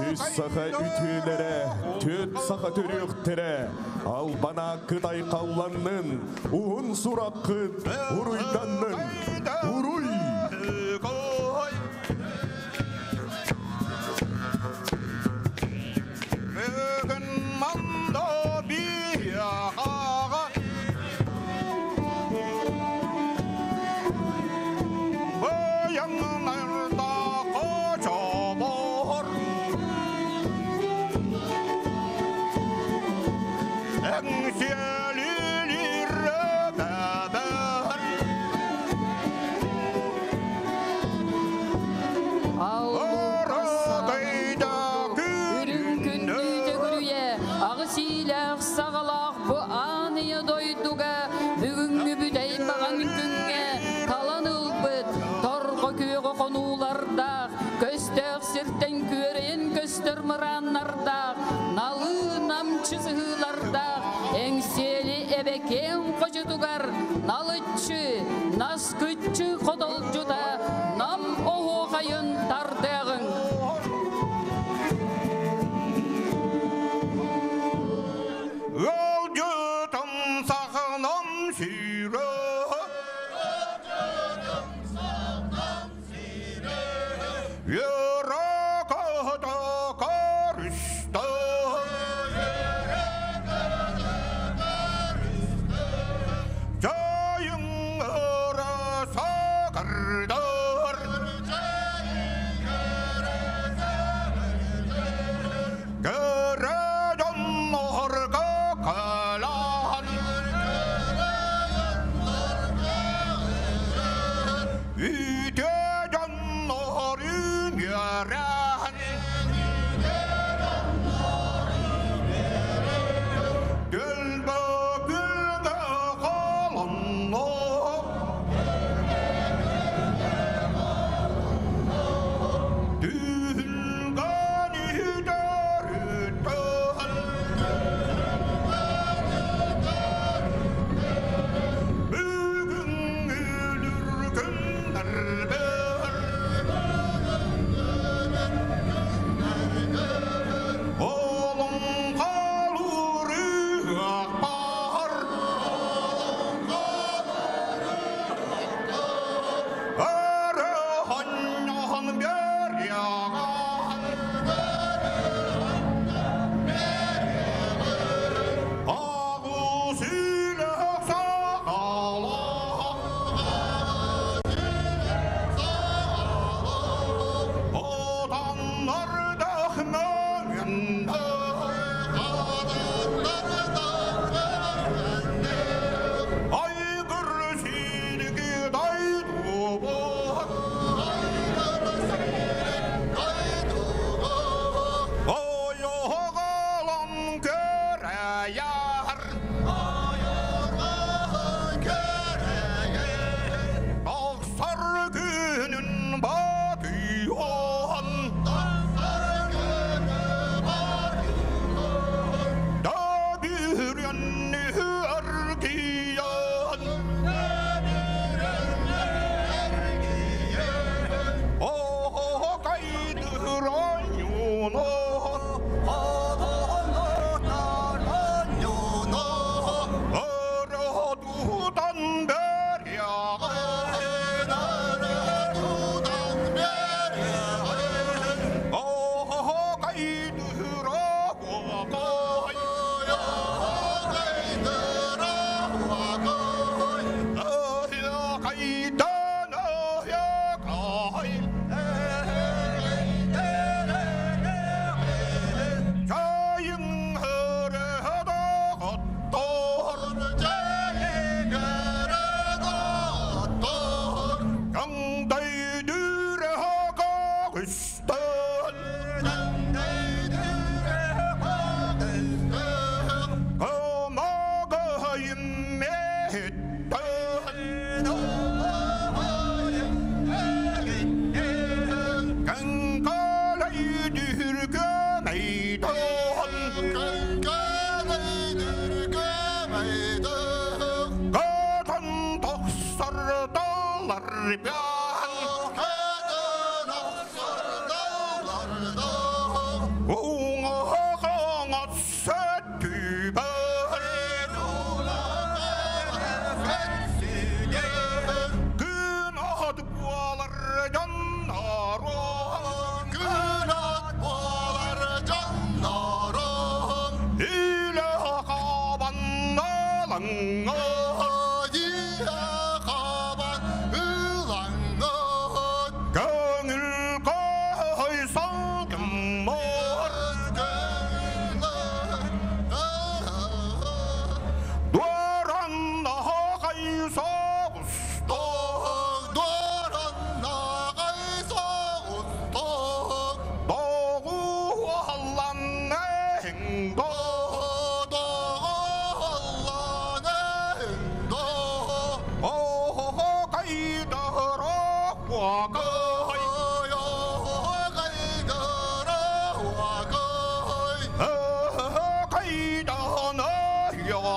Үс саха үтүөлэрэ, түөрт саха төрүөхтэрэ, албана кытай қалланнын, уһун сураккыт уруйданнын. Уруй! Бүгүн манда биһиэхэҕэ быйаҥнарда хочобор Эҥсиэлилир бэбэр Үрүҥ күннүү төгүрүйэ, аҕыс иилээх саҕалаах бу ааныйа дойдуга бүгүҥҥү бүтэй баҕан күҥҥэ талан ылбыт торҕо күөҕэ хонуулардаах, көстөөх сиртэн күөрэйэн көстөр мырааннардаах, налыы намчы сыһыылардаах,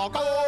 我